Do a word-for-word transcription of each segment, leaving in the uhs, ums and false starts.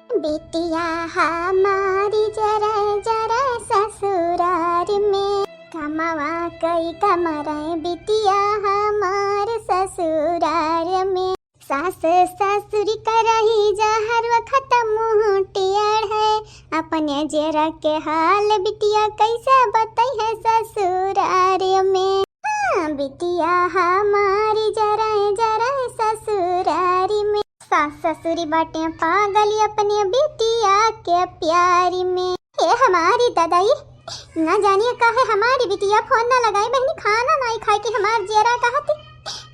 बिटिया हमारी जरे जरे ससुरार में, कमवा कई कमरे बिटिया हमार ससुरार में। सास ससुर करही जहर वखत मुँह टेढ़े, अपने जेरा के हाल बिटिया कैसे बतइहे ससुरार में। हाँ, बिटिया हमारी जरे जरे ससुरार में। सास ससुरी बाटे पागल अपने बिटिया के प्यारी में। हे हमारी ददाई, ना जानिए काहे हमारी बिटिया फोन ना लगाई बहिनी, खाना नाई खाए कि हमार जेरा कहती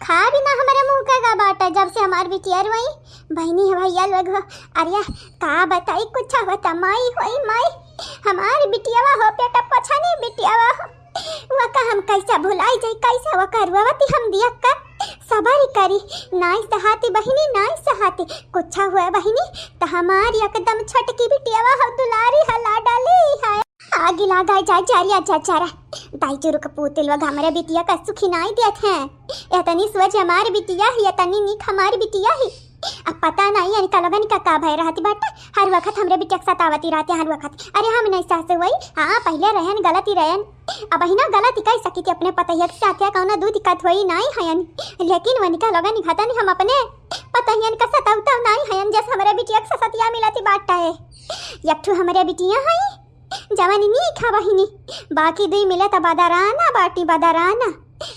खा भी ना हमरे मुँह के गा बाटे जब से हमार बिटिया रोई। बहिनी भैया लोग हो, अरे का बताई कुछ बता माई होई माई, हमार बिटियावा हो पेटा पछानी बिटियावा हो। वका हम कैसा भुलाई जाई, कैसा वका रुआवती हम दिया का सबर करी। नाई सहाती बहिनी, नाई सहाती। कुछ हुआ बहिनी, त हमारी एकदम छोटकी बिटियावा हो दुलारी हला डाली है। आगी लागा जा, जा रिया जा, जा रा। दाई चुरुक पूतिल वग हमरे बिटिया का सुखी नाई देत हैं। एतनी सोच हमारी बिटिया ही, एतनी नीक हमारी बिटिया ही। अब पता नहीं इनका लोगन का का भय रहती बाटे, हर वक्त हमरे बिटिया के सतावती रहते हर वक्त। अरे हम नहीं सास वही, हाँ पहले रहन गलती रहन, अब ही ना गलती कह सकी थी अपने पतहिया के साथ, कौनो दू दिक्कत होई नहीं हयन, लेकिन वनिका लोगन घतन हम अपने पतहियन का सतावता नहीं हयन, जैसे हमरे बिटिया के ससतिया मिलती बाटे। एक ठो हमरे बिटिया है, जवानी नीक है बहिनी, बाकी दुई मिले त बदराना बाटी बदराना।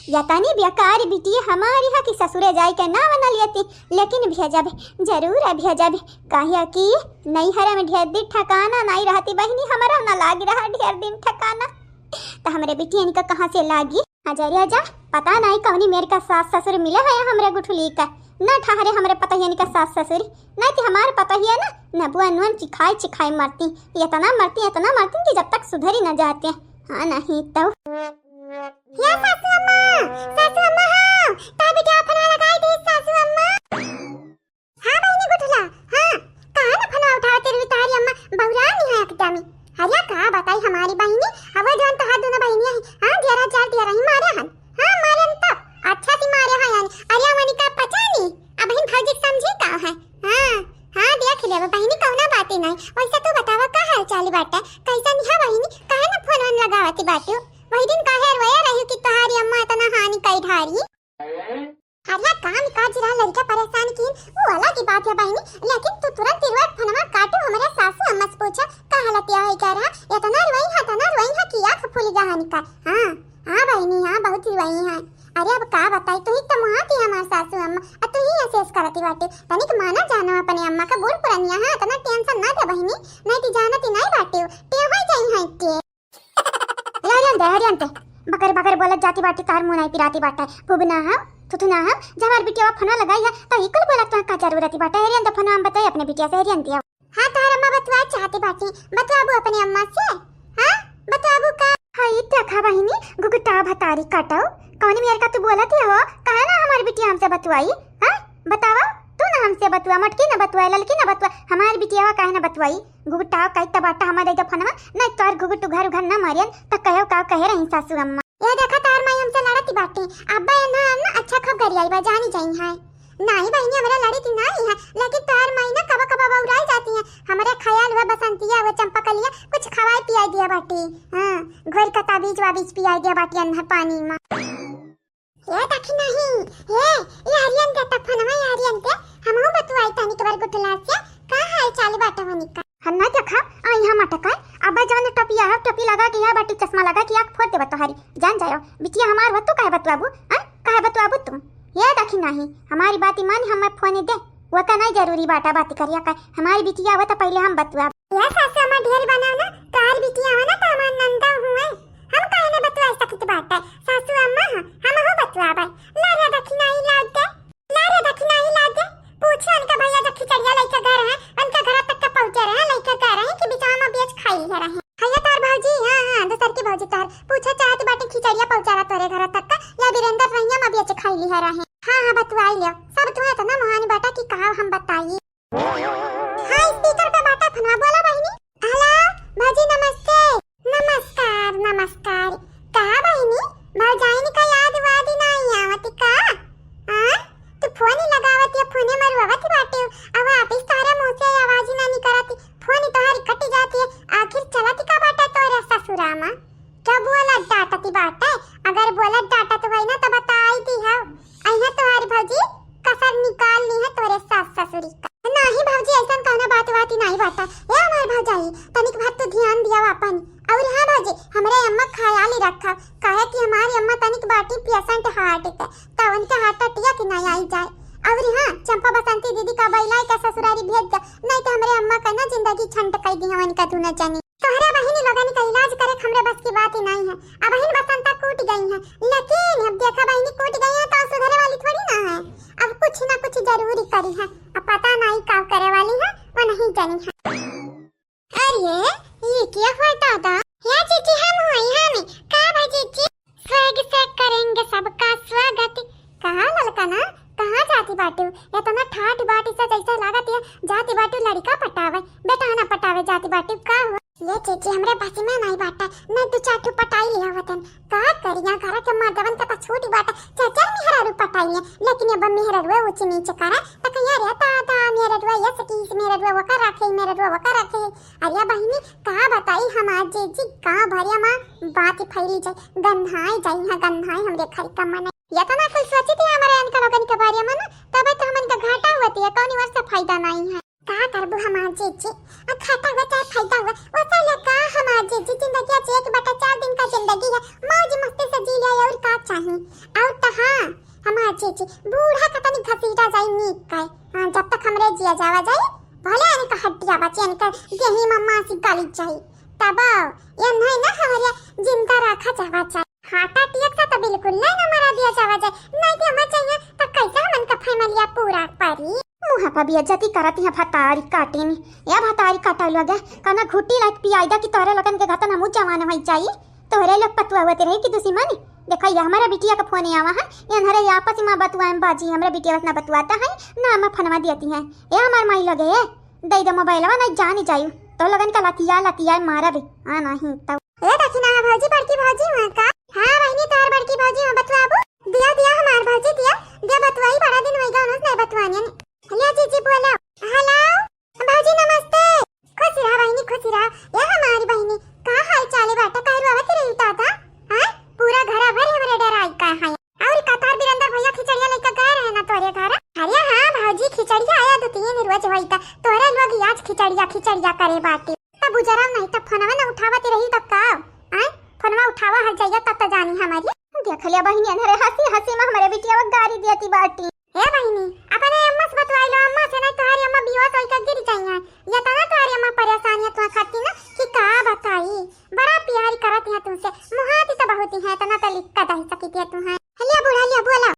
यतनी बेकार बिटिया हमारी है कि ससुरे जाए के ना बना लेती, लेकिन भेजब, जरूर है भेजब, काहे कि नैहर में ढेर दिन ठिकाना नहीं रहती बहिनी, हमरा ना लाग रहा ढेर दिन ठिकाना। त हमरे बिटियन का कहाँ से लागी? अजरिया जा, पता नहीं कौनी मेर का सास ससुर मिले है हमरे गुठली का, ना ठहरे हमरे पतहियन का सास ससुर, नहीं तो हमारे पतहिया ना, न बुआ नुअन चिखाई चिखाई मरती, इतना मरती, इतना मरती कि जब तक सुधरी न जाते। हाँ नहीं तो। या सासू अम्मा, सासू अम्मा, हाँ, ता बिटिया फोन लगाई दे सासू अम्मा। हाँ बहिनी गुठला, हाँ, कहाँ ना फोन उठावत रही तारी अम्मा, बौरा नहीं है एकदम। अरे का बताई हमारी बहिनी, अब जौन तोहार दोनों बहिनी है, हाँ, दियरा चार दियरा ही मारे हन। हाँ, मारे हन तो, अच्छा से मारे हैं यानी। अरे वनिका पचा नहीं, अब बहिन भौजी के समझी का है। हाँ, हाँ, देख लेब बहिनी, कौनो बात ही नहीं। वैसे तू बतावा का हाल चाल बाटे, कैसन है बहिनी, काहे ना फोन वोन लगावती बाटू? वही दिन काहे रोया रही कि तोहारी अम्मा इतना हानि कई ढारी। अरे काम काज रहा लड़का परेशान कीन, वो अलग ही बात है बहिनी, लेकिन तू तुरंत ही रोक फोनवा काटू हमरे सासू अम्मा से पूछा का हालत या है क्या रहा, इतना रोई है, इतना रोई है कि आँख फूल गया है निकाल। हाँ, हाँ बहिनी, हाँ बहुत ही रोई है। अरे अब का बताई, तू ही तो मुहाती है हमार सासू अम्मा, अब तू ही ऐसे ऐसे करती बाटे, तनिक माना जानो अपने अम्मा का, बूढ़ पुरनिया है, इतना टेंशन ना दे बहिनी, नहीं तो जानती नहीं बाटे, टेढ़ हो जाई है के। हरियन दे, हरियन दे। बकर बकर बोलत जाती बाटी, तार मुंह नाई पिराती बाटा। फुबना हम, थुथुना हम, जब हमार बिटिया फोन लगाई है, तो ई कुल बोलत तो का जरूरत बाटा? हरियन दे फोन हम बताई अपने बिटिया से, हरियन दे। हाँ, तार अम्मा बतवा चाहती बाटी, बतवाबू अपने अम्मा से? हाँ, बतवाबू का? हाँ, ई देखा बहिनी, गुगटा भतारी काटो, कौन मेर का तू बोलत हो? काहे ना हमार बिटिया हमसे बतवाई? हाँ, बतावा, तू ना हमसे बतवा, मोटकी ना बतवा, ललकी ना बतवा, हमार बिटिया काहे ना बतवाई? घुघुटाओ कई त बाटा हमार दे दो फोनवा, नहीं तोर घुघुटू घर उघर ना मारियन, त कहो का कहे रही सासू अम्मा। ये देखा तार माई हमसे लड़त बाटे, अब्बा ये ना, ना अच्छा खूब गरियाई बा, जानी जाई है। नहीं बहिनी, हमरा लड़ी थी नहीं है, लेकिन तार माई ना कबा कबा बौराई जाती है। हमरा ख्याल हुआ बसंतिया हुआ चंपकलिया कुछ खवाई पियाई दिया बाटे। हाँ, घोर का ताबीज वाबीज पियाई दिया बाटे अन्हर पानी में। ए दखिनही, ए, ए हरियन के त फोनवा ए हरियन के, हमहू बतुआई तनी के बार गुठला से, का हाल चाल बाटे वनिका? हन्ना देखा, आ यहाँ मटका, अब जाने टोपिया है, टोपी लगा के यहाँ बाटी चश्मा लगा के आँख फोड़ देबा तोहारी, जान जायो, बिटिया हमार हो, तू काहे बतुआबू, हाँ? काहे बतुआबू तू? ए दखिनही, हमारी बात मान, हम फोन दे, वो का नहीं जरूरी बाटा बात करिया का, हमारी बिटिया हो तो पहले हम बतुआ। या सासू अम्मा ढेर बनाओ ना, तोहार बिटिया हो ना तो हमार नंदा हुए। हम काहे ना बतुआ सकत बाटे? सासू अम्मा ह, हम हो बतुआबे। ला रे दखिना ई लाग दे। ला रे दखिना ई लाग दे। पूछे उनका भैया जब खिचड़िया लेके घर है, उनका घर तक का पहुँचे रहे, लेके गए रहे कि बिचवा में बेच खाई लिहे रहे। हैया तोहर भौजी, हाँ, हाँ, दूसर की भौजी तोहर। पूछे चाहत बाटे खिचड़िया पहुँचाला तोरे घर तक का, या वीरेंद्र रहिया में बेच खाई लिहे रहे। हाँ, हाँ, बतुआई लियो। सब तुम्हें इतना मोहानी बाटा कि कहा हम बताई। हाँ, स्पीकर पे बाटा फोनवा, बोला बहिनी। हेलो, भौजी नमस्ते। नमस्कार, नमस्कार। का बहिनी, भौजाइन का याद वाद नाही आवत का? आ? तू फोन ही लगावत या फोने मरवावत बाटे। अब वापिस तारा मुँह से आवाज ही ना निकलत। ती नाई बाटा। ए हमार भौजाई, तनिक भर तू ध्यान दिया आपन। और हाँ भौजी, हमरे अम्मा ख्याल ही रखा, काहे कि हमारी अम्मा तनिक बाटी patient heart के, त उनके heart attack नाई आई जाए। और हाँ, चंपा बसंती दीदी का बैलाई का ससुरारी भेज दे, नहीं तो हमरे अम्मा का ना जिंदगी छंट कर दी उनका दोनों जनी। तोहरे बहिनी लोगन का इलाज करे हमरे बस की बात ही नाई है। अब बहिन बसंता कूट गई है, लेकिन अब देखा बहिनी कूट गई है तो सुधरे वाली थोड़ी ना है। अब कुछ ना कुछ जरूर ही करी है, अब पता नाई का करे वाली है, वो नहीं जानी है। अरे, ये क्या हुआ दादा? या जीजी हम हुई हम। का बा जीजी? स्वर्ग से करेंगे सबका स्वागत। कहाँ ललका ना, कहाँ जाती बाटू? इतना ठाट बाटी से जैसे लागत है जाती बाटू लड़का पटावे, बेटा ना पटावे जाती बाटू, का हुआ? ये जीजी हमरे बस में नाई बाटा, नहीं दो चार ठो पटाई लिया वतन। का करिया, घर के मर्दवन के तो छूट बाटा, चार चार मेहरारू पटाई लिया, लेकिन अब मेहरारू ऊंच नीच करा, त कहिया रे दादा, मेहरारू ये सकीस, मेहरारू वो कर रखे, मेहरारू वो कर रखे। अरे बहिनी, का बताई हमार जीजी, गाँव भरिया मा बात फैली जाए, गन्हाई जाई है, गन्हाई हमरे घर का मन। इतना कुल सोची थी हमारे इनका लोगन के बारे में ना, तबे तो हमन का घाटा हुआ थी, कौन वर्ष फायदा नहीं है। का करबू हमार जीजी, आ घाटा हुआ चाहे फायदा हुआ, वो साला का हमार जीजी, जिंदगी आज एक बटा चार दिन का जिंदगी है, मौज मस्ती से जी लिया, और का चाही? और तो हाँ, हमार जीजी, बूढ़ा का तनी घसीटा जाई नीक का, हाँ, जब तक हमरे जिया जावा जाई, भले इनका हड्डिया बचे, इनका देही में मासी गाली जाई, तब ये नहीं ना हमारे जिंदा रखा जावा जाए। हार्ट अटैक से तो बिल्कुल नहीं ना मरा दिया जावा जाए, नहीं तो हमें चाहिए तो कैसे हमन का फैमिलिया पूरा परी? मुँह पर बेइज्जती करत यहाँ भतारी काटिन, या भतारी काटा लगे, कना घुट्टी लाइक पियाई दा कि तोहरे लोगन के घतन हमू जवान होई जाई। तोहरे लोग पतुआ होते रही कि दुश्मन। देखा, ये हमारा बिटिया का फोन आवा है, ये हमारे आपस में बतुआ में बाजी, हमारे बिटिया बस ना बतुआता है, ना हम फनवा देती है। ये हमार माई लगे, दे दे मोबाइलवा, नहीं जानी जायू। तो लोगन का लतिया, लतिया मारा भी। हाँ, नहीं तो। ए दखिना भौजी, बड़की भौजी वहाँ का? हाँ बहिनी, तोहर बड़की भौजी वहाँ बतुआबू। दिया, दिया हमार भौजी, दिया, दिया बतुआई, बड़ा दिन होई गया, उनसे नहीं बतुआनी है। हेलो जीजी बोलो। हेलो भौजी नमस्ते। खुश रहा बहिनी, खुश रहा। ए हमारी बहिनी, का हाल चाल है बाटा? काहे रोवत रही दादा? हाँ, पूरा घर भर हमरे डराई का है। और कतार बिरंदर भैया खिचड़िया लेके गए रहे ना तोरे घर। अरे हाँ भौजी, खिचड़िया आया दो तीन रोज होई था, तोरे लोग आज खिचड़िया खिचड़िया करे बाटे। तब बुजरम नहीं तब फोनवा ना उठावत रही तब का? आय, फोनवा उठावा हर जाइया तब तो जानी हमारी। देख लिया बहिनी, अनहरे हंसी हंसी में हमारे बिटिया वो गारी देती बाटी। हे बहिनी, अपने अम्मा से बतवाई लो, अम्मा से नहीं तोहरी अम्मा बेहोश होई के गिर जाई है। ये तो ना तोहरी अम्मा परेशान है तुम्हारे खातिर ना कि का बताई, बड़ा प्यार करत है तुमसे, मुहाती तो बहुत ही है, इतना तो लिख कर दही सकी थी तुम्हें। लिया बूढ़ा, लिया बोला।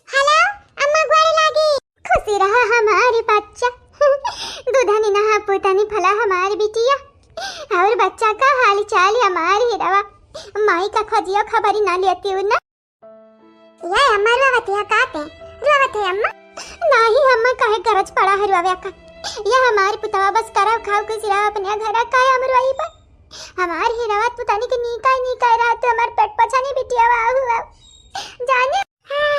हेलो, अम्मा गोड़ लागी। खुशी रहा हमारी बच्चा, दूधनी नहा पुतनी फला हमारी बिटिया, और बच्चा का हाल चाल हमारी हिरवा, माई का खोजियो खबरी ना लेती हूँ ना। ये अम्मा रोवत है का ते? रोवत है अम्मा? नाही अम्मा, काहे गरज पड़ा है रोवे का? ये हमारी पुतवा बस करव खाव के सिरा अपने घर का अमरवाई पर। हमार हिरवा पुतानी के नीका नीका रात हमार पेट पछानी बिटिया हुआ जाने। हाँ,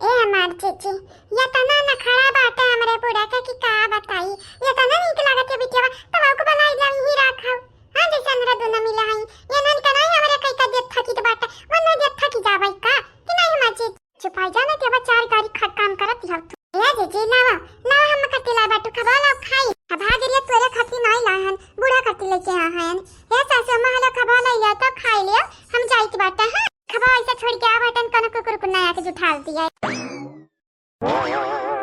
ए हमार जीजी, ये तना नखड़ा बाटे हमरे बूढ़ा का कि का बताई, ये तना नीक लागत है बिटिया, तब आपको बनाई जाई ही राखव। हाँ, जैसे हमरा दोनों मिला है, ये नन का नहीं हमरे कई का देत थकी तो बाटे, वो ना देत थकी जावे का, कि नहीं हमार जीजी? चुपाई जाना के बा चार गाड़ी खा काम करत हव तू। ए जीजी, लावा, लावा, हम कत्ती ला बाटू, खबा लाव खाई। खबा गिरिया तोरे खाती नाई लाहन, बूढ़ा खाती लेके आ हन। हे सासू अम्मा, हलो खबा लाई लिया तो खाई लियो, हम जाई के बाटे, हाँ। खबा ऐसे छोड़ के आ बाटन, कोनो कुकुर को नया के जुठाल दिया।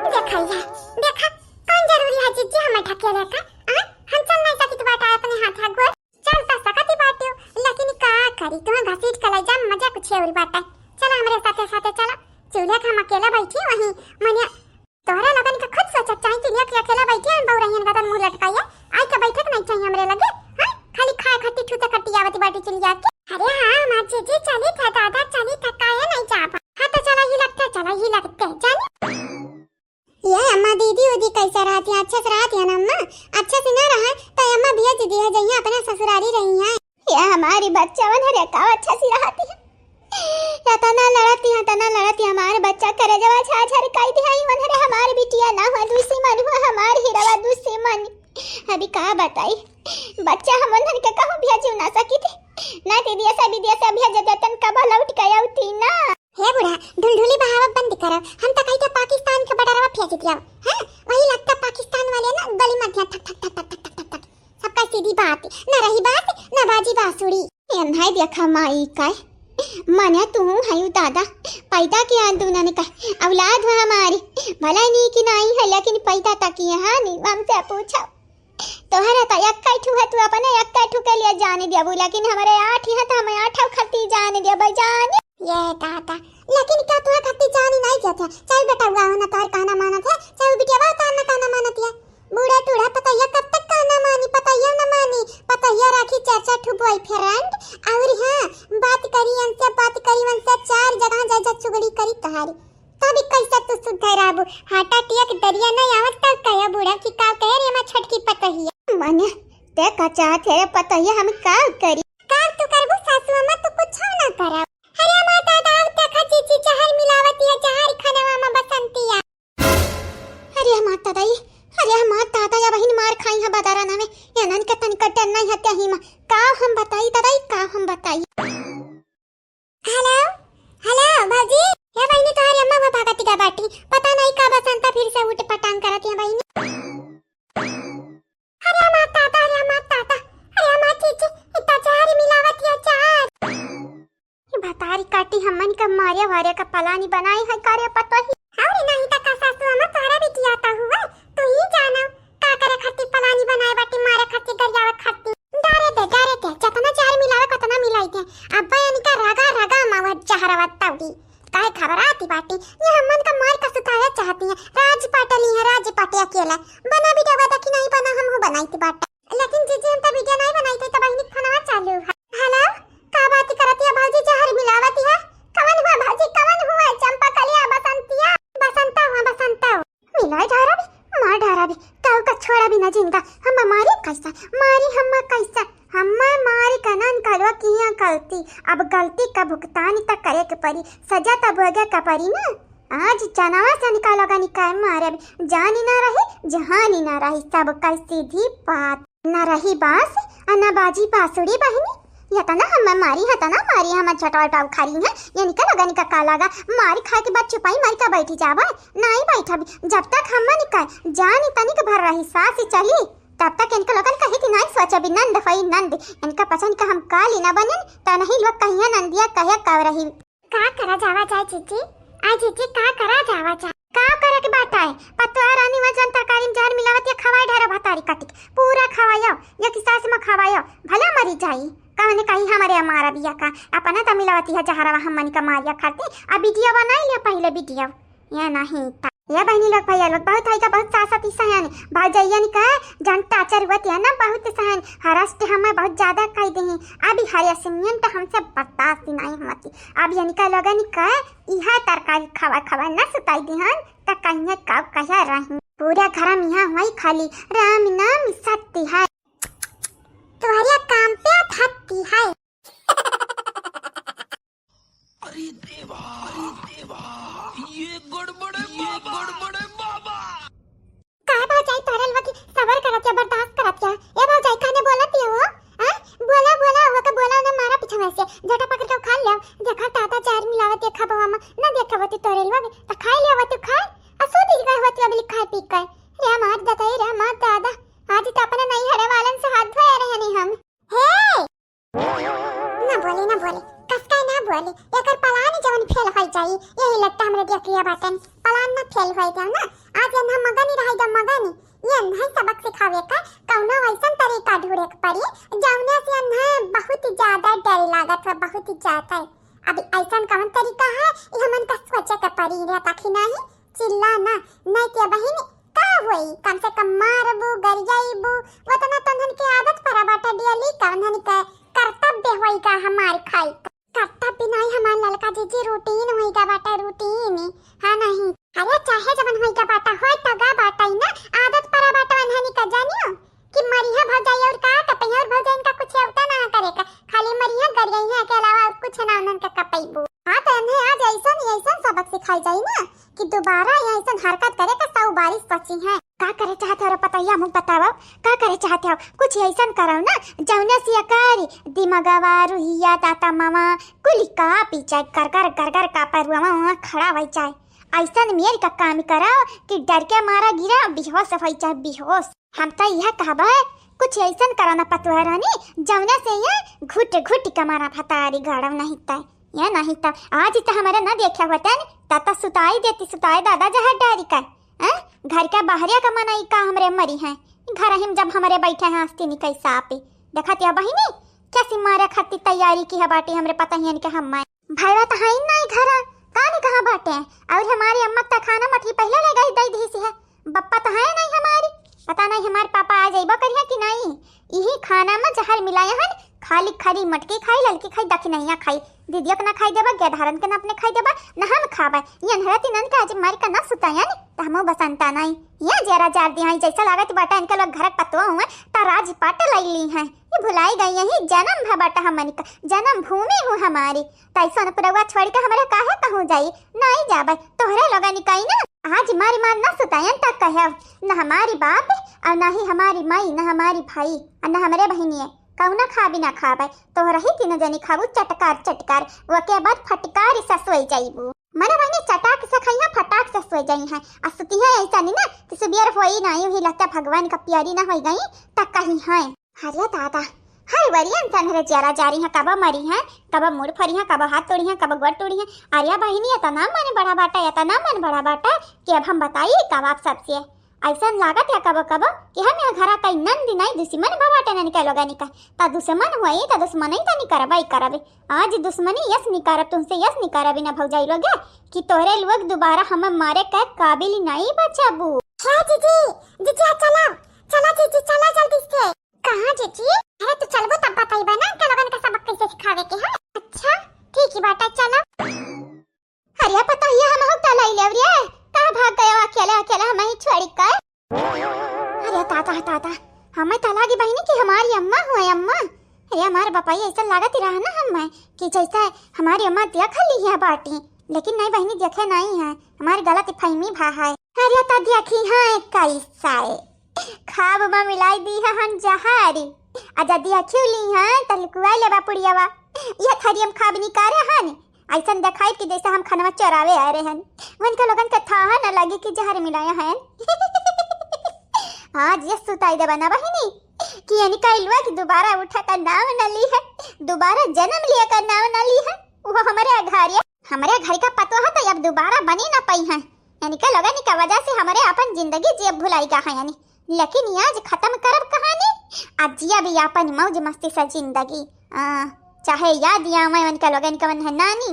देखा या, देखा, कौन जरूरी है जीजी हमें ढकेले का? आ? हम चल नहीं सकित बाटा अपने हाथ हाथ गोड़। चल त सकती बाटे, लेकिन का करी, तुम्हें घसीट कलेजा में मजा कुछ और बाटे। चला हमरे साथे साथे चला, चूल्हे के हम अकेला बैठी वहीं, मने तोहरा लोगन के खुद सोचक चाही, चूल्हे के अकेला बैठी हम बहु रहियन गदन मुंह लटकाइए, आई के बैठक नहीं चाहिए हमरे लगे, हाँ? खाली खाए खट्टी ठूसे खट्टी आवती बाटी चूल्हे के। अरे हाँ, हमार जीजी चली था दादा, चली था, काहे नहीं जाबा? हाँ तो चला ही लगते, चला ही लगते, जानी। ये अम्मा, दीदी उदी कैसे रहती हैं? अच्छे से रहती है ना अम्मा? अच्छे से ना रहा तो अम्मा भेज दिए जइया अपने ससुरारी रही हैं। ये हमारी बच्चा वन हरे का अच्छा से रहती है। या तना लड़ती है, तना लड़ती है, हमारे बच्चा करे जवा झाझर काई दिहाई वन हरे हमारे बिटिया ना हुआ दुश्मन हुआ हमारे हिरवा दुश्मन। अभी का बताई, बच्चा हम उन्हन के कहूँ भेज ना सकी थी, ना दीदी ऐसा विदेश भेज देतन कब लौट के आउती ना। हे बूढ़ा, ढुलढुली बहावत बंद करो। हम तो कही थे पाकिस्तान के बॉर्डरवा फेंक दिया। हाँ, वही लगता पाकिस्तान ले ना गली मध्या ठक ठक ठक ठक ठक ठक ठक ठक। सबका सीधी बात, ना रही बास, ना बाजी बांसुरी। एन्है देखा माई का, मने तू हयू दादा, पैदा किया दुनन का औलाद हुआ हमारी, भला नीक नाई है लेकिन पैदा त किया है नी, हमसे पूछो। तोहरा त एक्कै ठू है, तू अपने एक्कै ठू के लिए जाने देबू, लेकिन हमरे आठ है त हम आठौ खत्ती जाने देबे जाने। ये दादा, लेकिन का तोहरा खत्ती जाने नाई देत है? चल बेटा, हुआ हो ना तोहर कहना मानत है, चल बिटिया, तोहर ना कहना मानत है। बूढ़ा टूढ़ा पतोहिया कब तक कहना मानी, पतोहिया न मानी, पतोहिया राखी चार चार ठू boyfriend। और हाँ, बात करी इनसे, बात करी उनसे, चार जगह जाए जा चुगली करी तोहारी। तब कैसे तू सुधर आबू? हार्ट अटैक दरिया नहीं आवत तब कहे बूढ़ा कि का कहे रे हमार छोटकी पतोहिया। मने, ते का चाहत है रे पतोहिया, हम का करी? का तू करबू सासू अम्मा, तू कुछ ना करब। अरे हमार दादा, अब देखा जीजी जहर मिलावत है, जहर खनवा में बसंतिया। अरे हमार दादाई, अरे हमार दादा, या बहिन मार खाई है बदारा ना में, या नन के तनिका डर नहीं है त्याही में। का हम बताई दादाई, का हम बताई? हेलो, हेलो भौजी, हे बहिनी, तोहरे अम्मा वो भागत गा बाटी, पता नहीं का बसंता फिर से उठ पटांग करत है बहिनी। अरे हमार दादा, अरे हमार दादा, अरे हमार जीजी, इतना जहर मिलावत है जहर। ई भतारी काटी हमन का मारे वारे का पलानी बनाई है का रे पतोही? अउर नहीं त का सासू अम्मा तोहरा बिटिया त हुआ, तू ही जानो का करे खातिर पलानी बनाए बाटी, मारे खातिर, गरियावे खातिर। डारे दे, डारे दे, जतना जहर मिलावे कतना मिलाई दे। अब्बा इनका रगा रगा मावा जहरवा तौड़ी। काहे घबराती बाटी? ये हमन का मार का सुतावे चाहती है। राज पाटे ली है, राज पाटे अकेला। बना वीडियो देखी नहीं बना, हम हो बनाई थी बाटा। लेकिन जीजी हम तो वीडियो नहीं बनाई थी, तो बहिनी फोनवा चालू है। हेलो, का बात करती है भौजी, जहर मिलावती है? कवन हुआ भौजी, कवन हुआ? चंपा कलिया बसंतिया, बसंता हुआ, बसंता। मिलाई डारा भी, मार डारा भी, काऊ का छोड़ा भी ना जिंदा। हम मारी कैसा, मारी हम कैसा, हम मारी कनन कलवा किया गलती। अब गलती का भुगतान त करे के परी, सजा त भोगे का परी ना। आज जनवा से निकालो गनी काय मारे भी, जानी ना रही, जहानी ना रही, सब कल सीधी बात। ना रही बास, आ ना बाजी बांसुरी बहिनी। यतना हम मारी, हतना मारी, हम झटवा उठाव खारी है। ये निकल गनी का काला गा, मारी खाए के बाद चुपाई मारी का बैठी जाबे। नाई बैठब, जब तक हम निकाय जानी तनिक भर रही सांस चली, तब तक इनका लोगन कहे कि नाई सोचे भी नंद होई नंद। इनका पसंद का हम काली न बनन, त नहीं लोग कहिए नंदिया कहे कव रही। का करा जावा जाए जीजी? आ जीजी, का करा जावा जाए? का करे के बात है? पतोह रानी वह जन तरकारी में जहर मिलावत या खवाए ढेर भतारी काटी के। पूरा खवायो, या कि सास में खवायो, भला मरी जाई। कहने कही हमारे हमारा बिया का, अपना त मिलावती है जहरवा हमन का मारिया खाती। अब वीडियो बनाई लिया पहले वीडियो। या नहीं ता। या बहिनी लोग, भैया लोग, बहुत है का, बहुत सासत ही सहन। भौजैयन का जन टाचर हुआ तिया ना, बहुत सहन। हरास के हमें बहुत ज्यादा कह देही। अब ई हरासमेंट हमसे बर्दाश्त ही नहीं होती। अब यनिका लोगन का इहा तरकारी खवा खवा न सुताई दिहन, त कहिए का कह रही। पूरा घर में यहाँ हुई खाली राम नाम सत्य है। तोहरे काम पे धत्ती है। अरे देवा, अरे देवा, ये गड़बड़ है, ये बाबा। गड़बड़ है बाबा। का भौजाई तोहरे लोग की सबर करत या, बर्दाश्त करत या? ए भौजाई, काहे बोलत या हो? हाँ? बोला, बोला, वो के बोला, उन्हें मारा पीछे में से। झटा पकड़ के उखाड़ ले। देखा दादा जहर मिलावत देखा बवा में, ना देखा वो तू तोहरे लोग, त खाए ले वो तू खाए। आ सो दिन गए होती अबली खाए पी के। रे मार दादा, रे मार दादा। आज तो अपने नहीं हरे वालन से हाथ धोए रहे नहीं हम। हे! ना बोले, ना बोले, कसकाय ना बोले। एकर पलान जवन फेल होई जाई, यही लगता हमरे देखिया बाटन। पलान ना फेल होई जाओ ना। आज एन्हा मगनी रही जा मगनी। ये एन्हा सबक सिखावे का कौनो ऐसन तरीका ढूंढे के पड़ी, जौने से एन्हा बहुत ही ज्यादा डर लागत है, बहुत ही ज्यादा। अब ऐसन कौन तरीका है, ये हमन का सोचे के पड़ी रे, ताकि नहीं चिल्ला ना, नहीं ते बहिन, का होई? कम से कम मारबू, गरियाइबू, वतना तन्हन के आदत परा बाटा डेली, कन्हन के कर्तव्य होई का हमार खाई का। कर्तव्य नहीं, हमार ललका जीजी, routine होई का बाटा, routine। हाँ नहीं, अरे चाहे जवन होई का बाटा, होई तो गा बाटा ही ना, आदत परा बाटा वन्हन का जानियो। कि मरिहा भौजाई और का कपई और भौजाइन का कुछ अवता ना करे का, खाली मरिहा गरियाइहा के अलावा और कुछ ना उन्हन का कपईबू। हाँ, तो एन्हे आज ऐसन, ऐसन सबक सिखाई जाई ना कि दोबारा ये ऐसन हरकत करे का सौ बारी सोची है। का करे चाहते हो रे पतोहिया, मुँह बताओ, का करे चाहते हो? कुछ ऐसन करो ना, जौने से एकर दिमागवा, रुहिया, दाता, मामा, कुल का पी जाए, गरगर, गरगर का परुआ वहाँ खड़ा हो जाए। अइसन मेर का काम कराओ कि डर के मारा गिरा बेहोश होइ जाए, बेहोश। हम त यह कहबे, कुछ अइसन करा ना पतोह रानी, जौने से ये घुट घुट के मारा भतारी गाड़व नहीं त, ये नहीं त। आज त हमरे न देखे होते न, त त सुताई देती, सुताई दादा जहर डारी का। हैं? घर के बाहरिया का मनई का हमरे मरी हैं। घर हिम जब हमरे बैठे हैं आस्तीन कइ सापी। देखत या बहिनी, कैसी मारे खातिर तैयारी किहे बाटी हमरे पतोहियन के हम। भइया त हइन नाई घरा, का जाने कहाँ बाटे। अउर हमारी अम्मा त खाना मटकी पहिले ले गई दइ दिहिस है। बप्पा त है नाई हमारी, पता नाई हमार पापा आ जइबो करिहैं कि नाई। इही खाना में जहर मिलाए हन, खाली खरी मटकी खाई, ललकी खाई, दखिनहिया खाई। दीदियो के ना खाई देबा, गेदहरन के ना अपने खाई देबा, ना हम खाबे। ये अनहरा तीनन के आज मारी का ना सुतायन, त हमहू बसंता नाई। ये जरा जार दिहाई, जैसा लागत बाटा इनके लोग घर के पतोह हुए, त राजपाट लइ ली हैं। ये भुलाई गई यही जन्म भा बाटा हमनी का, जन्म भूमि हूँ हमारी। तैसन पुरवा छोड़ के हमरे काहे कहूँ जाई? नाई जाबे, तोहरे लोगन कई ना। आज मारी मार ना सुतायन तक कहे, न हमारी बाप अउर ना ही हमारी माई, न हमारी भाई, अउर न हमरे बहिनिये, कौना खा भी ना खाबे। तोहरा ही तीनों जनी खाबू चटकार चटकार, ओके बाद फटकार से सोई जाइबू। मने बहिनी चटाक से खइहा, फटाक से सोई जाई हैं। आ सुतिहा ऐसा नहीं ना कि सुबियर होई ना, यूं ही लगता भगवान का प्यारी ना होई गई, तक कही हैं। अरे दादा, हर वरियन सन रे जरा जारी हैं, कब मरी हैं, कब मुड़ फरी हैं, कब हाथ तोड़ी हैं, कब गोड़ तोड़ी हैं। अरे बहिनी, इतना मन बड़ा बाटा, इतना मन बड़ा बाटा कि अब हम बताई कब आप सबसे। ऐसन लागत या कबो कबो कि हम यहाँ घरा कई नंद नाई दुश्मन भवाटे नन के लोगन का। ता दुश्मन हुई ता दुश्मन ही तनी करबई करबे। आज दुश्मनी यस नहीं करब, तुमसे यस नहीं करब ना भौजाई लोग कि तोहरे लोग दोबारा हम मारे के काबिल नहीं बचबू। हे जीजी, जीजी, आ चला, चला जीजी, चला जल्दी से। कहाँ जीजी? अरे तू चलबो तब बताइबा ना, के लोगन का सबक कैसे सिखावे के है। अच्छा, ठीक ही बात है, चला। अरे पता ही हम हो तलाई ले रे, कहाँ भाग गयो अकेले अकेले हम ही छोड़ कर? अरे ताता, ताता, हमें तलागी बहिनी की हमारी अम्मा हुए अम्मा। अरे हमारे बापा ये ऐसा लागत ही रहा ना हमें कि जैसे हमारी अम्मा देख ली है बाटी, लेकिन नहीं बहिनी देखे नहीं है, हमारी गलत फहमी भा है। अरे ता देखी हाँ कैसा है। खाब में मिलाई दी है हम जहारी। आ जदी अखियो ली है त लुकुआई लेबा पुड़ियावा। यह थरियम खाब निकारे हन। ऐसन देखाई कि जैसे हम खनवा चोरावे आए रहे हन। उनके लोगन के थाहा न लगी कि जहर मिलाया है। आज ये सुताई देबा ना बहिनी कि इनका इलवा की दोबारा उठा का नाम न ली है, दोबारा जन्म लिया का नाम न ली है। वो हमारे अघारिया, हमारे घर का पतोह तो अब दोबारा बनी ना पाई है। यानी के लोगन का वजह से हमारे अपन जिंदगी जियब भुलाई गा है यानी। लेकिन आज खत्म करब कहानी, आज जिया भी अपन मौज मस्ती से जिंदगी। आ, चाहे याद आवे उनका लोगन कवन है नानी।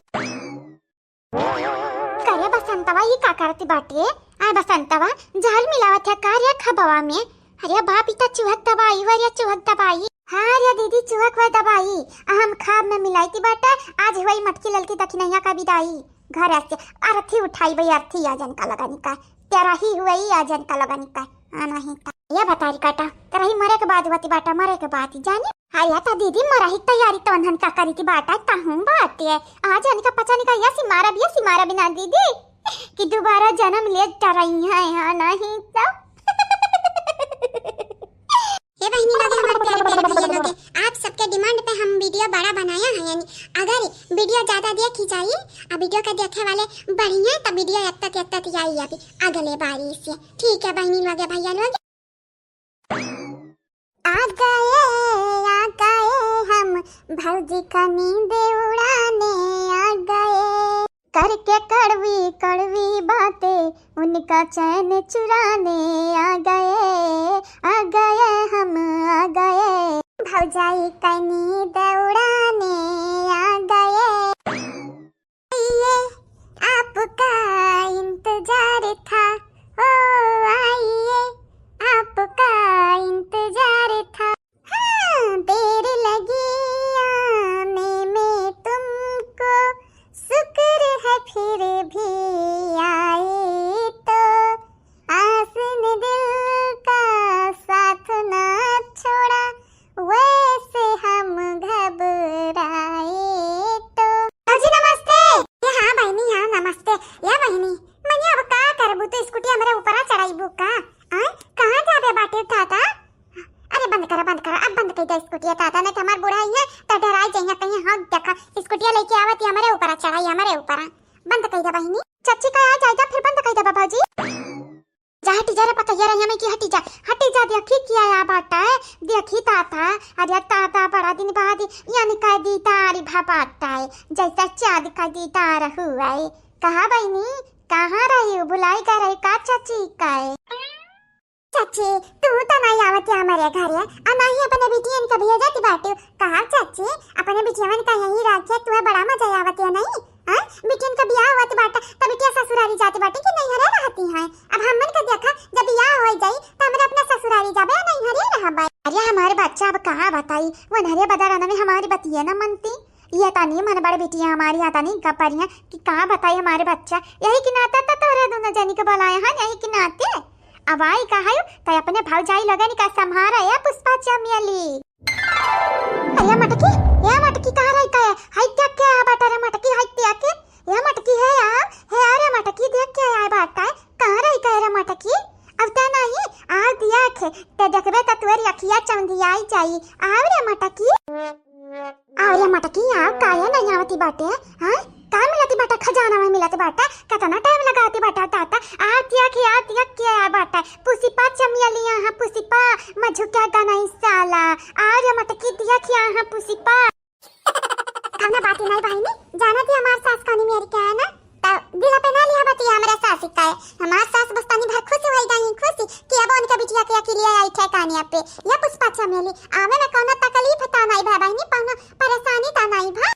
करे बसंतवा, ये का करती बाटे? आय बसंतवा, जहर मिलावत है का रे खबवा में? अरे बाप, ई त चुहक दवाई हुआ रे, चुहक दवाई। हाँ रे दीदी, चुहक हुआ दवाई। आ हम खाब में मिलाई थी बाटे, आज हुई मटकी ललकी दखिनैया का विदाई। घर से अर्थी उठाई भाई, अर्थी आ जन का लगा निका। तेरा ही हुई आ जन का लगा निका। आ नहीं ता। ये बता री काटा, तेरा ही मरे के बाद हुआ थी बाटा, मरे के बाद ही जानी। हाँ या ता दीदी, मरा ही तैयारी तो अनहन का करी थी बाटा, ताहूँ बाटे। आ जन का पचा निका, यसी मारा भी, यसी मारा बिना दीदी। कि दोबारा जन्म ले डराई है, हाँ नहीं तो। हे बहिनी लोगे, हमारे प्यारे प्यारे भैया लोगे, आप सबके demand पे हम video बड़ा बनाया है, यानी अगर video ज्यादा देखी जाई, आ video के देखे वाले बढ़िया, तो video यत्ता यत्ता आई अभी अगले बारी से। ठीक है बहिनी लोगे, भैया लोगे। आ गए, आ गए हम भौजी का नींद उड़ाने आ गए। करके कड़वी कड़वी बातें उनका चैन चुराने आ गए, आ गए हम आ गए। भौजाई का नींद उड़ाने आ गए। आइए, आपका इंतजार था, ओ आइए, आपका इंतजार था। हाँ, देर लगी आने में तुमको, शुक्र है फिर भी आए तो। आस ने दिल का साथ ना छोड़ा, वैसे हम घबराए तो। जी नमस्ते। ये हाँ बहिनी, हाँ नमस्ते। या बहिनी, मने अब का करबू, तू स्कूटी हमरे ऊपरा चढ़ाईबू का? आ, कहाँ जाबे बाटे दादा? अरे बंद करा, बंद करा, अब बंद कर दे स्कूटिया दादा, नहीं तो हमार बूढ़ा ही है तो डराई जाइए कहीं। हाँ देखा, स्कूटिया लेके आवत ही हमरे ऊपरा चढ़ाई, हमरे ऊपरा। बंद कर दे बहिनी। चच्ची का आ जाए जा, हटी जा रे पतैया रहिया में की, हटी जा, हटी जा, देखी क्या या बाटा है, देखी ताता, अरे ताता बड़ा दिन बाद यानी का दीदार भा बाटा है, जैसा चाँद का दीदार हुआ है। कहाँ बहिनी, कहाँ रही हो, भुलाई गए रही का चाची का है? चाची, तू तो नहीं आवत है हमारे घरे, आ नहीं अपने बिटियन के भेजत बाटे। कहा चाची, अपने बिटियवन का यहीं रखे, तुम्हें बड़ा मजा आवत है नहीं? हाँ? बिटियन का बियाह होत बाटे, तब बिटिया ससुरारी जात बाटे कि नैहरे रहती हैं? अब हमन का देखा, जब बियाह हो जाई, तो हमरे अपना ससुरारी जाबे, नैहरे रहबे। अरे हमारे बच्चा अब कहाँ बताई, वो नहरे बदरन में हमारी बतिये न मनती। ये तनी मन बड़ बिटिया हमारी, या तनी कपरिया कि का बताई हमारे बच्चा। यही के नाते तो तोहरे दोनों जनी के बुलाए हैं, यही के नाते। अब आई का है, तो अपने भौजाई लगन का संभारा या पुष्पा चमेली। अरे मटकी, ये मटकी कहाँ रही का है? हाय क्या क्या है बाटा रे मटकी, हाय क्या के? ये मटकी है यार, है यार, ये मटकी देख क्या है बाटा है? कहाँ रही का है रे मटकी? अब तो नहीं, आओ देख, ते देखबे तो तोरी अखिया चौंधियाई जाई। आओ रे मटकी। आओ रे मटकी, आओ, काहे नहीं आवती बाटे? हाँ? का मिलती बाटे? खजाना में मिलती बाटे? कितना टाइम लगाती बाटे ताता? आ तिया के, आ तिया के आ बाटे। पुष्पा चमेली यहाँ, पुष्पा, मझुका गाना ई साला। आओ रे मटकी, दिया के यहाँ पुष्पा। कौनो बात नहीं बहिनी, जाना थी हमार सास कौनी मेरी क्या है ना? तो दिल पे ना लिया बतिया हमरा सास का है। हमार सास बस तनी भर खुश हो गई, खुश कि अब उनके बिटिया के अकेलिया आई ठिकाने पे। या पुष्पा चमेली, आवे में कौनो तकलीफ ता नहीं भा बहिनी, कौनो परेशानी ता नहीं भा।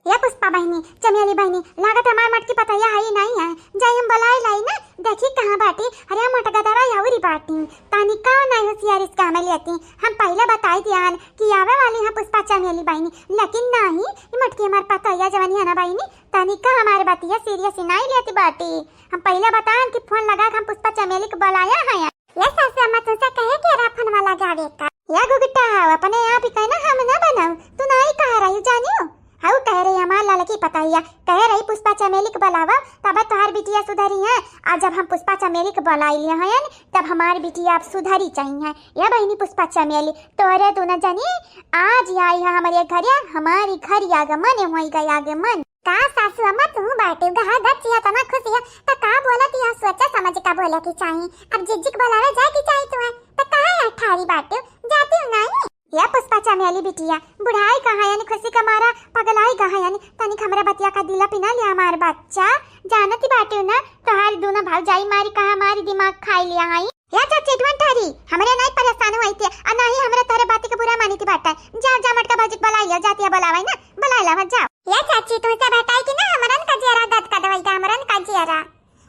या पुष्पा बहिनी, चमेली बहिनी, लागत हमार मटकी पतैया है ही नहीं है। जाई हम बुलाई लाई ना, देखी कहाँ बाटी। अरे हम मटका दरा यावरी बाटी। तानी का नहीं होशियार इसका हमें लेती। हम पहले बताई दियान कि आवे वाली है पुष्पा चमेली बहिनी, लेकिन नहीं, ये मटकी हमार पतैया जवानी है ना बहिनी, तानी का हमारे बतिया serious नहीं लेती बाटी। हम पहले बतान कि फोन लगा के हम पुष्पा चमेली के बुलाया है। ये सासू अम्मा तुमसे कहे के रहा फोनवा लगावे का। या गुगिट्टा हाव, अपने आप ही कहना हम ना बनाऊ, तू ना ही कह रही जानियो। हाउ कह रही हमार ललकी पतैया, कह रही पुष्पा चमेली के बुलावा, तब तोहार बिटिया सुधरी है। आ जब हम पुष्पा चमेली के बुलाई लिए हैं, तब हमार बिटिया अब सुधरी चाहिए। या बहिनी पुष्पा चमेली, तोरे दोनों जनी आज आई है हमारे घरे, हमारी घर आगमन होई गई आगमन। का सासू अम्मा तू बाटे गहा गच या तना खुश या, त का बोलत या सोचा समझ का बोले की चाही। अब जिज्जी के बुलावे जाए की चाही तुम्हें, त काहे अठारी बाटे जाती हूँ नहीं। या पुष्पा चमेली बिटिया, बुढ़ाई कहाँ यानी खुशी का मारा पगलाई कहाँ यानी, तनिक हमरा बतिया का दिला पिना लिया हमार बच्चा, जानती बाटे ना तोहार दोनों भौजाई मारी कहाँ हमारी दिमाग खाई लिया है। या चाची, तुम ठहरी, हमरे नहीं परेशान हुई थी, और ना ही हमरे तोहरे बात के बुरा मानी थी बाटा। जाओ, जाओ, मटका भौजी के बुलाई लिया, जाती है बुलावाई ना, बुलाई लावा, जाओ। या चाची, तुमसे भेटाई कि ना, हमरन का जियरा गद का दवाई का, हमरन का जियरा।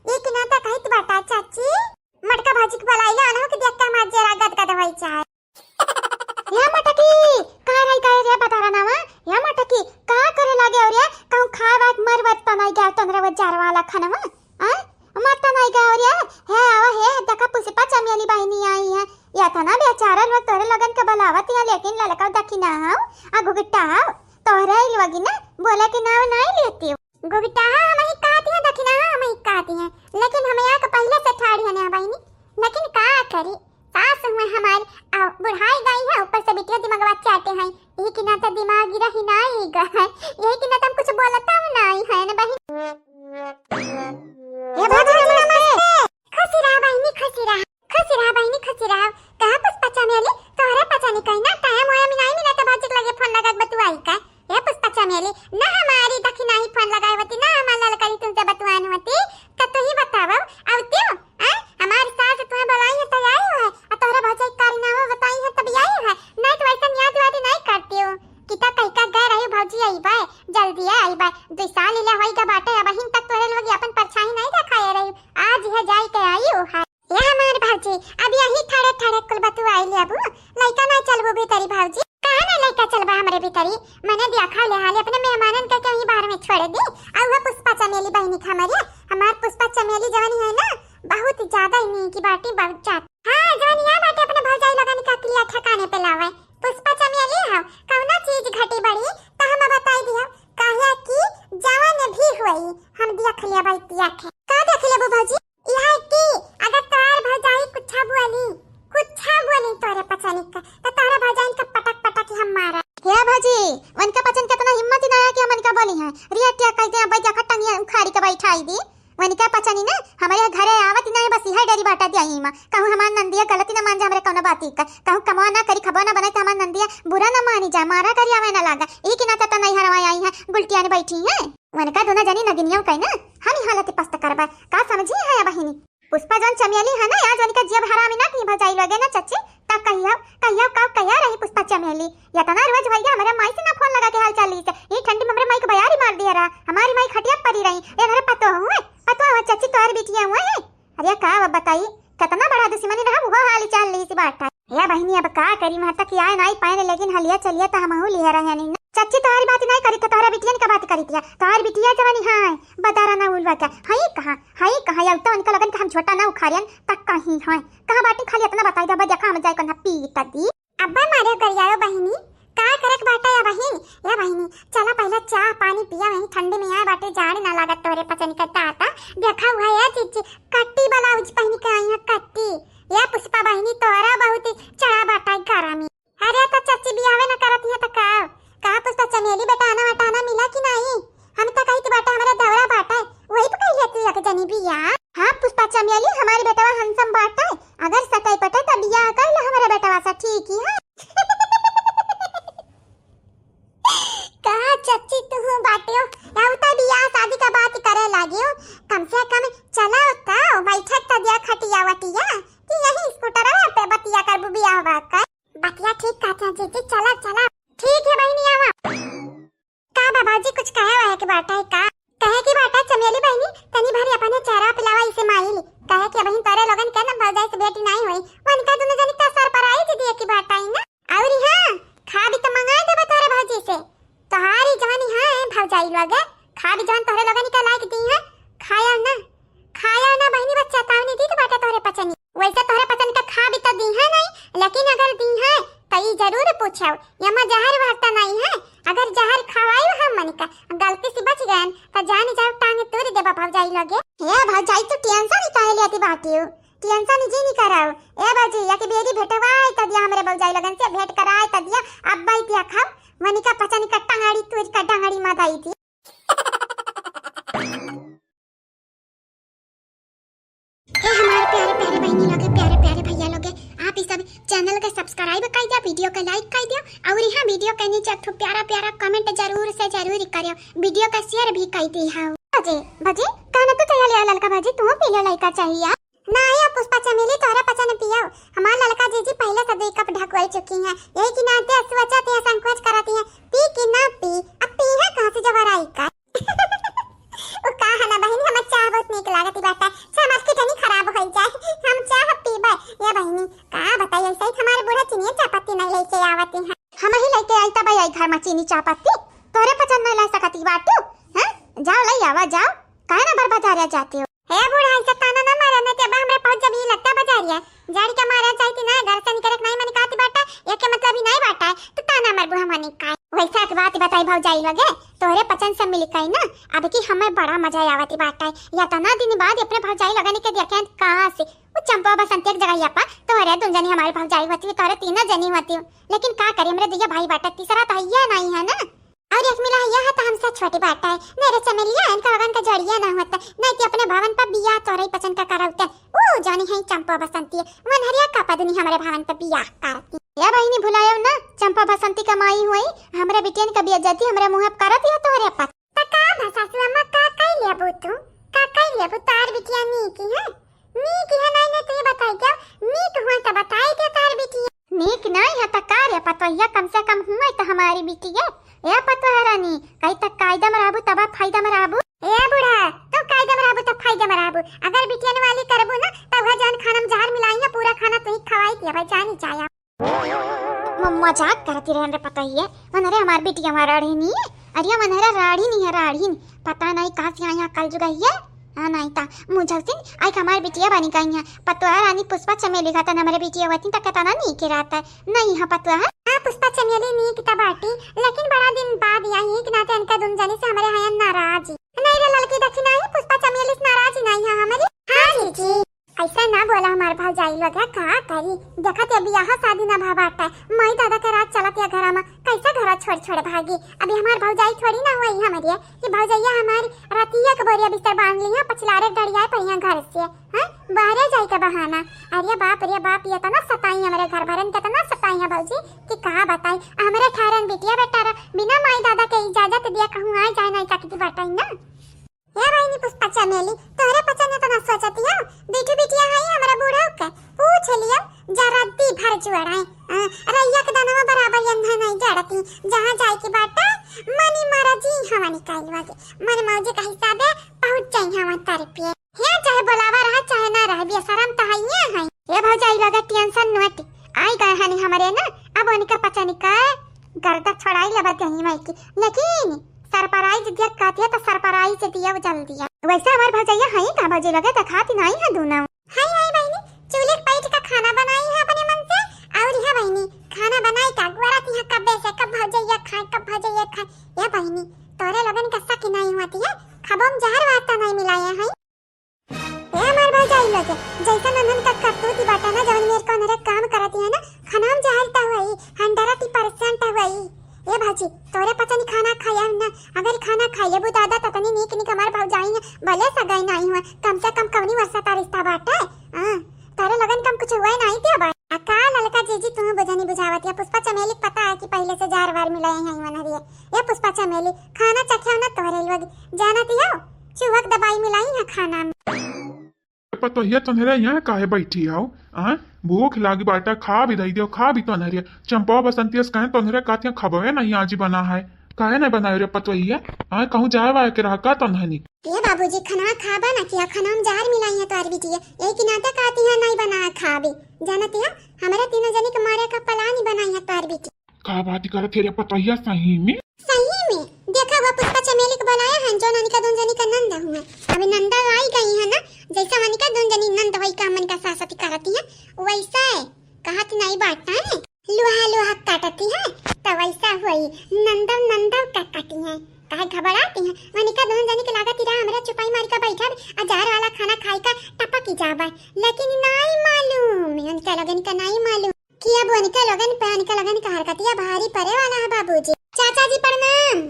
ये कि ना तो कहित बाटा चाची, मटका भौजी के बुलाई लिया, अनहो के देख के हमार जियरा गद का दवाई चाहे। या मटकी, का रही का रे बता रहा ना, या मटकी, का करे लागे और या, कहूँ खाए बात मर बात तो नहीं गया, तोहरे वो जार वाला खाना, हाँ? मत तो नहीं गया और या, हे आवा हे, देखा पुष्पा चमेली बहिनी आई है। या था ना बेचारा लोग तोरे लोगन के बुलावत है, लेकिन ललका देखी ना हो, आ गुगिट्टा हो, तोहरे ही लोगी ना, बोले के नाव नहीं लेती हो। गुगिट्टा हो, हम ही कहती है, देखी ना हो, हम ही कहती है, लेकिन हम यहाँ के पहले से ठाड़ी है ना बहिनी, लेकिन का करी, सास हुए हमार, आ, बुढ़ाई गई है, ऊपर से बिटिया दिमागवा चाटे हैं, यही के नाते दिमाग रही ना ही गए, यही के नाते हम कुछ बोलता हूँ ना ही है ना बहिन। ए भौजी, नमस्ते। खुशी रहा बहिनी, खुशी रहा, खुशी रहा बहिनी, खुशी रहा। कहाँ पुष्पा चमेली, तोहरे पता नहीं कहीं ना टाइम होया, मिनाई मिनट भौजी के लगे फोन लगा के बतुआई का। ए पुष्पा चमेली, ना हमारी दखिनाही फोन लगाए होती, ना हमार ललकरी तुमसे बतुआन होती, तो तू ही बताओ, अब क्यों? हैं? हमार सास तुम्हें बुलाई है तो आई है, और तोहरा भौजाई कारी नाम बताई है तब आई है, नहीं तो ऐसा याद वाद नहीं करती हो। कि तो कहीं का गए रही भौजी आई बाय, जल्दी आई बाय, दो साल इला होई का बाटे, अब हिन तक तोहरे लोग अपन परछाई नहीं दिखाए रही, आज है जाई के आई हो है। ए हमार भौजी, अब यही ठाड़े ठाड़े कुल बतुआई लेबू, लइका ना चलबू भीतरी भौजी। कहाँ ना लइका चलबा हमरे भीतरी, मने देखा ले हाले अपने मेहमानन के कहीं बाहर में छोड़ दी। आ उहे पुष्पा चमेली बहिनी के हमरे, हमार पुष्पा चमेली जवानी है ना, बहुत ज्यादा ही नीक बाटी, बहुत ज्यादा। हाँ, जवानी आ बाटे अपने भौजाई लगन का क्रिया ठिकाने पे लावे। पुष्पा चमेली हो, कौनो चीज घटी बड़ी तो हम बताई दिया, काहे कि जवान भी हुई हम देख लेबा इतिया के। का देख लेबू भौजी? यह कि अगर तोहार भौजाई कुछ बोली, कुछ बोली तोरे पचनिक, तो तोहरा भौजाइन के पटक पटक हम मारा। हे भौजी, उनका पचन कितना हिम्मत ही ना है कि हम उनका बोली हैं। रिया टिया कह दे, बैजा खटंगिया उखाड़ी के बैठाई दी। उनका पचनी ना, हमारे घरे आवत ही नहीं, बस यही डरी बाटे। कहूँ हमार नंदिया गलती न मान जा हमरे कौनो बाती का, कहूँ कमवा ना करी, खबवा ना बनाई त हमार नंदिया बुरा न मानी जा, मारा करी आवे ना लागा। ई की नाते त नैहरवा आई है, गुलटिया ने बैठी है। उनका दोनों जनी नगिनियों कही ना, हम ही हालत पस्त करबा, का समझी है या बहिनी? पुष्पा जौन चमेली है ना, या जौन का जियब हरामी ना की भजाई लगे ना चच्ची, त कहियो, कहियो का कहिया रही पुष्पा चमेली। या तना रोज भैया हमरे माई से ना फोन लगा के हाल चाल ली से। ई ठंडी में हमरे माई के बयारी मार दिया रहा। हमारी माई खटिया परी रही। ए घरे पतो हुए, पतो हुआ चच्ची तोहर बिटिया हुआ है। अरे का अब बताई, कितना बड़ा दुश्मनी रहा, वो हाल चाल ली सी बात है। या बहिनी अब का करी, मैं तक आए नाई पाए, लेकिन हलिया चलिया त हमहू लिया रहे नहीं। चच्ची तोहरी बात नहीं करी, तो तोहरा बिटियन का बात करी दिया। तोहरी बिटिया जवानी हाँ, बतारा ना उलवा क्या। हई कहाँ, हई कहाँ, या तो उनका लगन के हम झोटा ना उखारियन, तक कहीं है। कहाँ बाटी खाली इतना बताई दे, अब देखा हम जाए कोना पीट दी। अब्बा मारे गरियायो बहिनी, का करत बाटा या बहिन? या बहिनी, चला पहला चाह पानी पिया, वही ठंडी में आए बाटे, जाड़ ना लागत तोरे पचन के दाता। देखा हुआ या जीजी, कट्टी ब्लाउज पहन के आई है, कट्टी। या पुष्पा बहिनी, तोरा बहुत चढ़ा बाटा गरमी। अरे तो चच्ची बियाहवे न करत है तो का? का पुष्पा चमेली बेटाना वटाना मिला कि नहीं? हम तो कही थी बाटा हमारे दौरा बाटा है, वही तो कही है तू एक जनी बिया। हाँ पुष्पा चमेली, हमारी बेटवा handsome बाटा है, अगर सटाई पटे तो बियाह कर लो हमारे बेटवा से, ठीक ही है। कहा चच्ची तू हूँ बाटियो, अब तो बियाह शादी का बात करे लागियो, कम से कम चला तो बैठक तो दिया खटिया वटिया, कि यही स्कूटरवा पे बतिया करबू बियाह बात कर। बतिया ठीक कहते हैं जीजी, चला चला। ठीक है बहिनी, आवा। का बाबाजी कुछ कहे वाहे के बाटे का? कहे की बाटे चमेली बहिनी, तनी भरी अपने चेहरा पिलावा इसे माइल। कहे कि अबहिन तोरे लोगन के न भौजाई से भेंट नहीं हुई, उनका दोनों जनी का surprise दिए की बाटे ना। और हाँ, खा भी तो मंगाए देबा तोरे भौजी से। तोहारी जवानी है भौजाई लोग, खा भी जवन तोहरे लोगन के लायक दी है, खाया ना, खाया ना बहिनी, बस चेतावनी दी तो बाटे तोहरे पचनी। वैसे तोहरे पचन का खा भी तो दी है नहीं, लेकिन अगर दी है तो ई जरूर पूछो, यमा जहर वहर तो नहीं है। अगर जहर खवाई हम मन का गलती से बच गए तो जान जाओ टांग तोड़ देबा भौजाई लगे। हे भौजाई तू tension ही काहे लेती बाटी हो? Tension जी नहीं कराओ। ए बाजी, या के बेरी भेटवाए त दिया हमरे भौजाई लगन से भेंट कराए त दिया। अब बाई दिया खाओ, मनिका पचनी का टंगाड़ी तोड़ का डंगाड़ी मा दाई दी। ए हमारे प्यारे प्यारे बहिनी लोगे, प्यारे प्यारे भैया लोगे, आप इस सब channel के subscribe कर दिया, video के like कर दिया और यहाँ video के नीचे एक ठो प्यारा प्यारा comment जरूर से जरूर करियो, video का share भी कर दी। हाँ बाजी, बाजी, कहना तो चाहिए लिया ललका बाजी, तू पी लो ललका चाहिए। ना आया पुष्पा चमेली तोहरा पचन पियो, हमार ललका जीजी पहले से दो कप ढकवाई चुकी हैं, यही की नाते सोचत हैं, संकोच करत हैं, पी कि ना पी, अब पी है कहाँ से जब आई का। ओ का है ना बहिन, हमर चाह बहुत नीक लागत बाटे। चाह हमार kidney खराब होई जाए, हम चाह पीबे। या बहिनी, का बताई, ऐसे ही हमारे बूढ़ा चीनी चाय पत्ती नहीं लेके आवती हैं। हम ही लेके आई तब आई घर में चीनी चाय पत्ती। तोरे पचन नहीं ला सकती बाटू, हैं? जाओ ले आवा जाओ, काहे ना बर बाजारिया जाती हो? हे बूढ़ा, ऐसे ताना ना मारा, नहीं तो अब हमरे पहुंच जब ये लगता बाजारिया। जाड़ी के मारे जाई थी ना, घर से निकले के नहीं मन कहती बाटा, ये के मतलब ही नहीं बाटा है, तो ताना मार बुढ़ा मानी का। वैसा एक बात बताई भौजाई लगे, तोहरे पचन से मिल गई ना, अब की हमें बड़ा मजा आवत बाटा है। या तना दिन बाद अपने भौजाई लगन के देखे कहाँ से, वो चंपा बसंती एक जगह यहाँ पा, तोहरे दो जनी हमारी भौजाई होती, तोहरे तीनों जनी होती, लेकिन का करी, हमरे दिया भाई बाटा, तीसरा तो है नहीं है ना। और एक मिला यह तो हमसे छोटी बाटा है, मेरे चमेलिया, इनका लगन का जड़िया ना होता, नहीं तो अपने भवन पर बियाह तोरे पसंद का करौते। ओ जानी है चंपा बसंती है, वनहरिया का पदनी हमारे भवन पर बियाह करती। या बहिनी भुलायो ना, चंपा बसंती का माई हुई, हमरे बिटियन का बेइज्जती हमरे मुंह पर करत है तोहरे पत। त का भा सासू अम्मा, का कह लेबू तू, का कह लेबू, तार बिटिया नीक है? नीक है नहीं, नहीं तो ये बताई क्या, नीक हुआ तो बताई क्या तार बिटिया। नीक नहीं है त का रे पतोहिया, कम से कम हुआ तो हमारी बिटिया। ए पतोह रानी, कहीं तक कायदा में रहबू तब फायदा में रहबू। ए बूढ़ा, तू कायदा में रहबू तब फायदा में रहबू। अगर बिटियन वाली करबू ना, तब वह जान खाना में जहर मिलाई है, पूरा खाना तू ही खवाई दिया भाई, जानी जाया। म-, मजाक करती रहन रे पतोहिया, मनरे हमार बिटिया हमार राढ़ी नहीं है। अरे मनरे राढ़ी नहीं है, राढ़ी नहीं। पता नहीं कहाँ से आया कल जुगा है। हाँ नहीं ता मुझे सिन आई हमार बिटिया बनी गई है। पतोह रानी पुष्पा चमेली का तन हमारे बिटिया होती त कहता ना नहीं के रहता है। नहीं है पतोह। हाँ पुष्पा चमेली नहीं किता बाटी, लेकिन बड़ा दिन बाद आई है कि नाते इनका दुन जनी से हमारे यहाँ नाराज। नहीं रे ललकी दखिना ही पुष्पा चमेली से नाराज ही नहीं है हमारी। हाँ जीजी। ऐसा ना बोला हमार भौजाई लोग, का करी? देखत या बियाह शादी ना भा बाटे, माई दादा के राज चलत या घरा में, कैसा घरा छोड़ छोड़ भागी? अभी हमार भौजाई थोड़ी ना हुई हमारी, कि भौजैया हमारी रतिया के बोरिया बिस्तर बांध ली है, पछलारे डड़िया पड़िया घर से, हैं? बाहरे जाए के बहाना। अरे बाप रे बाप, ये तना सताई हमरे घर भरन, कितना सताई है भौजी, कि का बताई। हमरे ठारन बिटिया बेटा रा, बिना माई दादा के इजाजत दिया कहूँ आए जाए नहीं सकती बाटे ना। ए बहिनी पुष्पा चमेली, तोहरे पचन एतना सोचत हियो, बिटू बिटिया हई हमरा बूढ़ऊ के, पूछ लियो, जरा दी भर जुअड़ाए। अ, रैया के दनवा बराबर यंधा नहीं जड़ती, जहाँ जाए के बाटे, मनी मरजी हवा निकाल लगे, मन मौजी का हिसाबे पहुँच जाई हवा तर पे। हे चाहे बोलावा रहा, चाहे ना रहा, बेशरम तो हइये हई। ए भौजाई लगे टेंशन नोट, आई गए हनी हमरे ना, अब उनके पचन का गर्दा छोड़ाई लेबा देही माई की, लेकिन सरप्राइज दिया कहती है तो सरप्राइज दिया वो जल्दी है। वैसे हमार भौजैया है का भौजी लगे देखाती नहीं है दोनों। हाय हाय बहिनी, चूल्हे पे बैठ के खाना बनाई है अपने मन से। और यह बहिनी खाना बनाई का गोरत यहाँ कब्बे से, कब भौजैया खाए, कब भौजैया खाए। यह बहिनी तोरे लोगन का शक नहीं होती है, खबम जहर वास्ता नहीं मिलाए हैं। ए हमार भौजाई लोग, जैसन उन्हन का करतूत बाटे ना, जवन मेर कौन रे काम करत है ना, खनाम जहर त हुई, हंड्रेड परसेंट हुई। ए भौजी, तोरे पचन खाना खाया ना, अगर खाना खाइए बु दादा, ततनी नीक नीक हमार भौजाई है, भले सगाई नहीं हुआ, कम से कम कवनी वर्षा का रिश्ता बाटे। हाँ, तोरे लोगन कम कुछ हुआ ही नहीं दिया बा। आ का ललका जीजी, तू बुझनी बुझावत या, पुष्पा चमेली के पता है कि पहले से जार वार मिला है वनहरिए। ए पुष्पा चमेली, खाना चख्या ना तोहरे लोग, जानत हो, चुहक दवाई मिलाई है खाना में। पतोहिया तोहरे यहाँ काहे बैठी हो? आ, भूख लागी बाटा, खा भी दई दियो, खा भी तोहरे। चंपा बसंती से कहे तोहरे कातिया खबवे नहीं आज बना है, काहे नहीं बनायो रे पतोहिया? आ, कहूँ जाए वाए के रहा का तोहनी? ए बाबूजी, खाना खाबा ना किया, खाना में जहर मिलाई है तोहर बिटिया, यही के नाते कहती है नहीं बना खाबे। जानती है, हमारे तीनों जनी के मारे का प्लान ही बनाई है तोहर बिटिया। का बात करत हे रे पतोहिया, सही में? सही में। देखा हुआ पुष्पा चमेली के बुलाया है, जो ननिका दुन जनी का नंद हुए। अभी नंदा आई गई है ना, जैसा वनिका दुन जनी नंद होई का मन का सासती करती है, वैसा है। कहत नहीं बात है, लोहा लोहा काटती है, तो वैसा हुई नंदव नंदव का काटी है। काहे घबराती है? वनिका दुन जनी के लागत ही रहा, हमरा चुपाई मार का बैठा, अजार वाला खाना खाई का टपक ही जाबा। लेकिन नहीं मालूम, उनका लोगन का नहीं मालूम। कि अब उनके लोगन पे, उनके लोगन का हरकतिया भारी पड़े वाला है बाबूजी। चाचा जी प्रणाम।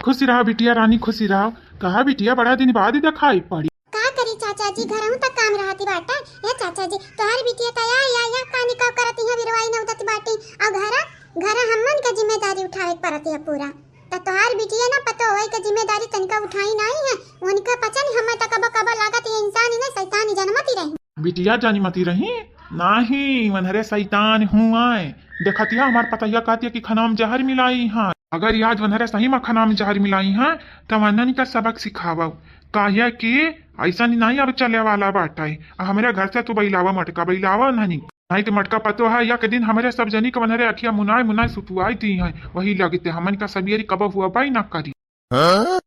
खुशी रहा बिटिया रानी, खुशी रहा। कहा बिटिया, बड़ा दिन बाद ही दिखाई पड़ी। का करी चाचा जी, घरहू तक काम रहती बाटे। ए चाचा जी, तोहार बिटिया त या, या, या कानी का करती है, बिरवाई न उदत बाटी। और घरा, घरा हमन के जिम्मेदारी उठावे के पड़ती है पूरा। त तोहार बिटिया ना पतो होए के जिम्मेदारी तनिका उठाई नहीं है। उनके पचन हमें त कबो कबो लागत ये इंसान ही नहीं, शैतानी जनमती रही। बिटिया जानी मती रही, नाही, वनहरे शैतान हुआए। देखतिया हमार पतैया कहतिया कि खनाम जहर मिलाई है। अगर ई आज वनहरे सही में खनाम जहर मिलाई है, त वनन का सबक सिखावा। काहे कि ऐसा नहीं अब चले वाला बाटे। आ हमरे घर से तू बैलावा मटका, बैलावा नहीं। नहीं तो मटका पतो है, एक दिन हमरे सब जनी के वनहरे अखिया मुनाए मुनाए सुतुआई दी है। वही लगते हमन का सबियरी कब हुआ बाई ना करी। हाँ?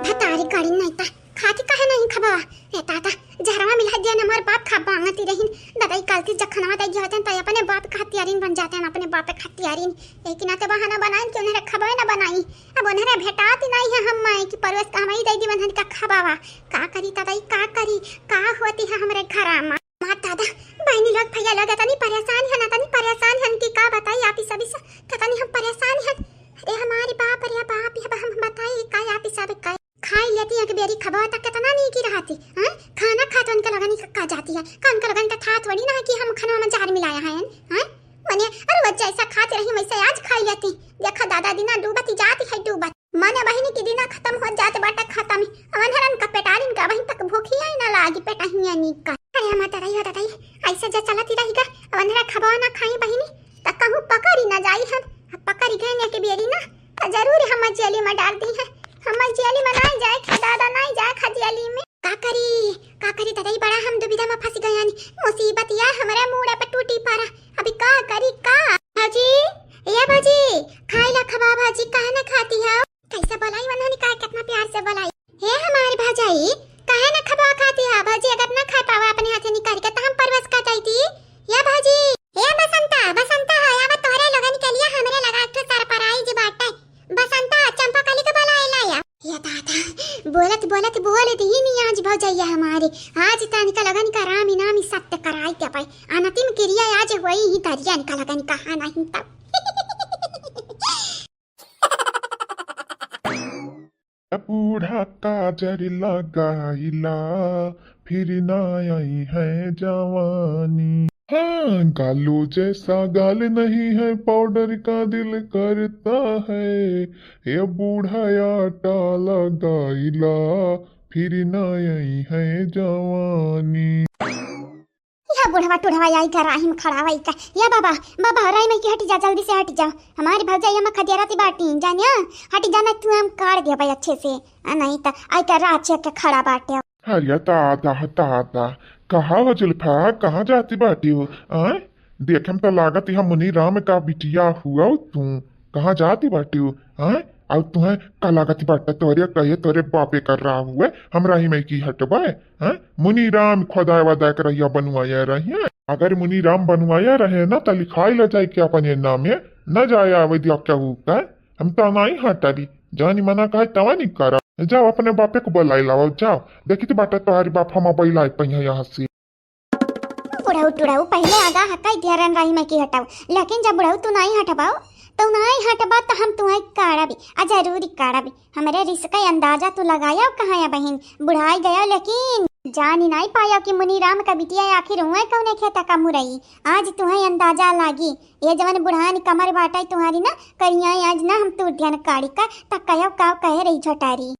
भतारी गाड़ी नहीं ता खाती काहे नहीं खबवा? ए दादा, जहरवा मिला दिया न हमार बाप खा बांगती रहीन। दादा, ई कालती जखनवा दे गया होतन, त अपने बाप का हत्यारिन बन जाते हैं, अपने बाप का हत्यारिन। एक ना तो बहाना बनाइन कि उन्हें खबवे ना बनाई। अब उन्हें भेटाती नहीं है हम माई की परवेश का, हम ही दे दी उन्हें का खबावा। का करी दादा, ई का करी, का होती है हमरे घरा में? माँ दादा, बहनी लोग, भैया लोग, तनी परेशान है ना, तनी परेशान है कि का बताई आप ही सभी से, तो तनी हम परेशान है। अरे हमारी बाप रे बाप, ये हम बताई का आप ही सब का खाई लेती है कि बेरी खबवा तक कितना नहीं की रहती, हैं? खाना खात उनके लगन ही का जाती है, का उनके लगन का था थोड़ी ना है कि हम खाना में जहर मिलाया है, हैं? मने, अरे वो जैसा खाती रही वैसे आज खाई लेती। देखा दादा दिना डूबती जाती है, डूबत। माने बहिनी की दिना खतम हो जात बाटे खतम। अवन्हरन का पेटारिन का बहिन तक भूखिया ही ना लागी पेटहिया नीक का। अरे माता रही हो दादा, ऐसे जे चलत ही रही गा, अवन्हरा खबवा ना खाई बहिनी, त कहूँ पकड़ी ना जाई हम। अब पकड़ी गए ने के बेरी ना, त जरूर हम जेली में डाल दी है। हम जेली में नहीं जाए खा दादा, नहीं जाए खा जेली में। का करी, का करी दादा, ई बड़ा हम दुविधा में फंस गए यानी। मुसीबत या हमरे मूड़े पे टूटी पड़ा। अभी का करी का? भौजी, ए भौजी, खाई ला खबा भौजी, काहे ना खाती हो? कैसे बोलाई उन्होंने, कहा कितना प्यार से बोलाई। हे हमारी भौजाई, काहे ना खबा खाती हो भौजी? अगर ना खा पावा अपने हाथे निकाल के तो हम परवस का जाती। या भौजी, ए बसंता, बसंता हो, आवा तोहरे लोगन के लिए हमरे लगा के सरप्राइज बाटे। बसंता, चंपा कली के बुलाए लाया। ये दादा, बोलत बोलत बोल दी नी आज भौजी। वही ही तरिया निकाला का निकाहा नहीं तब। बूढ़ा काजर लगाइला, फिर ना आई है जवानी। हाँ, गालो जैसा गाल नहीं है, पाउडर का दिल करता है। ये बूढ़ा आटा लगाइला, फिर ना आई है जवानी। या बुढ़वा टुढ़वा आई का राही में खड़ा वही का। या बाबा, बाबा, राही में की हटी जा, जल्दी से हटी जा। हमारी भौजाई हम खदियारा ती बाटी, जानिया, हटी जाना तू, हम काट दिया भाई अच्छे से। आ, नहीं त आई का राह छेक के खड़ा बाटे। अरे दादा, दादा, कहाँ हो जुल्फा, कहाँ जाती बाटी हो? आय, देखे में तो लागत है मुनी राम का बिटिया हुआ तू। कहाँ जाती बाटी हो? आय, अब तुहे का लागत बाटे तोरे कहे तोरे बापे कर रहा हुए, हमरा ही में की हटबे? हैं? मुनी राम खुदाय वदाय के रहिया बनवाया रहिया। अगर मुनी राम बनवाया रहे ना, त लिखाई ले जाए के अपने नामे, न जाए आवे दिया केहू का। हम तो नाई हटारी, जानी मना कहे तवा नहीं करा। जाओ अपने बापे को बुलाई लाओ, जाओ। देखी तो बाटा तोहारी बाप हम बैलाई पहिया यहाँ से। बुढ़ऊ टुढ़ऊ पहले आगा हकाई दिया रन राही में की हटाओ, लेकिन जब बुढ़ऊ तू नाई हटबाओ, तो नाई हटबा तो हम तुहे काढ़बी, आ जरूरी काढ़बी। हमरे रिस का अंदाजा तू लगाया कहाँ है बहिन, बुढ़ाई गया लेकिन जानी नाई पाया कि मुनी राम का बिटिया आखिर हुआ कौने खेता का मुरई। आज तुहे अंदाजा लागी, ये जवन बुढ़ान कमर बाटा तुम्हारी ना, करिया आज ना हम तू ध्यान काढ़ी का, त कहो का कहे रही छोटारी।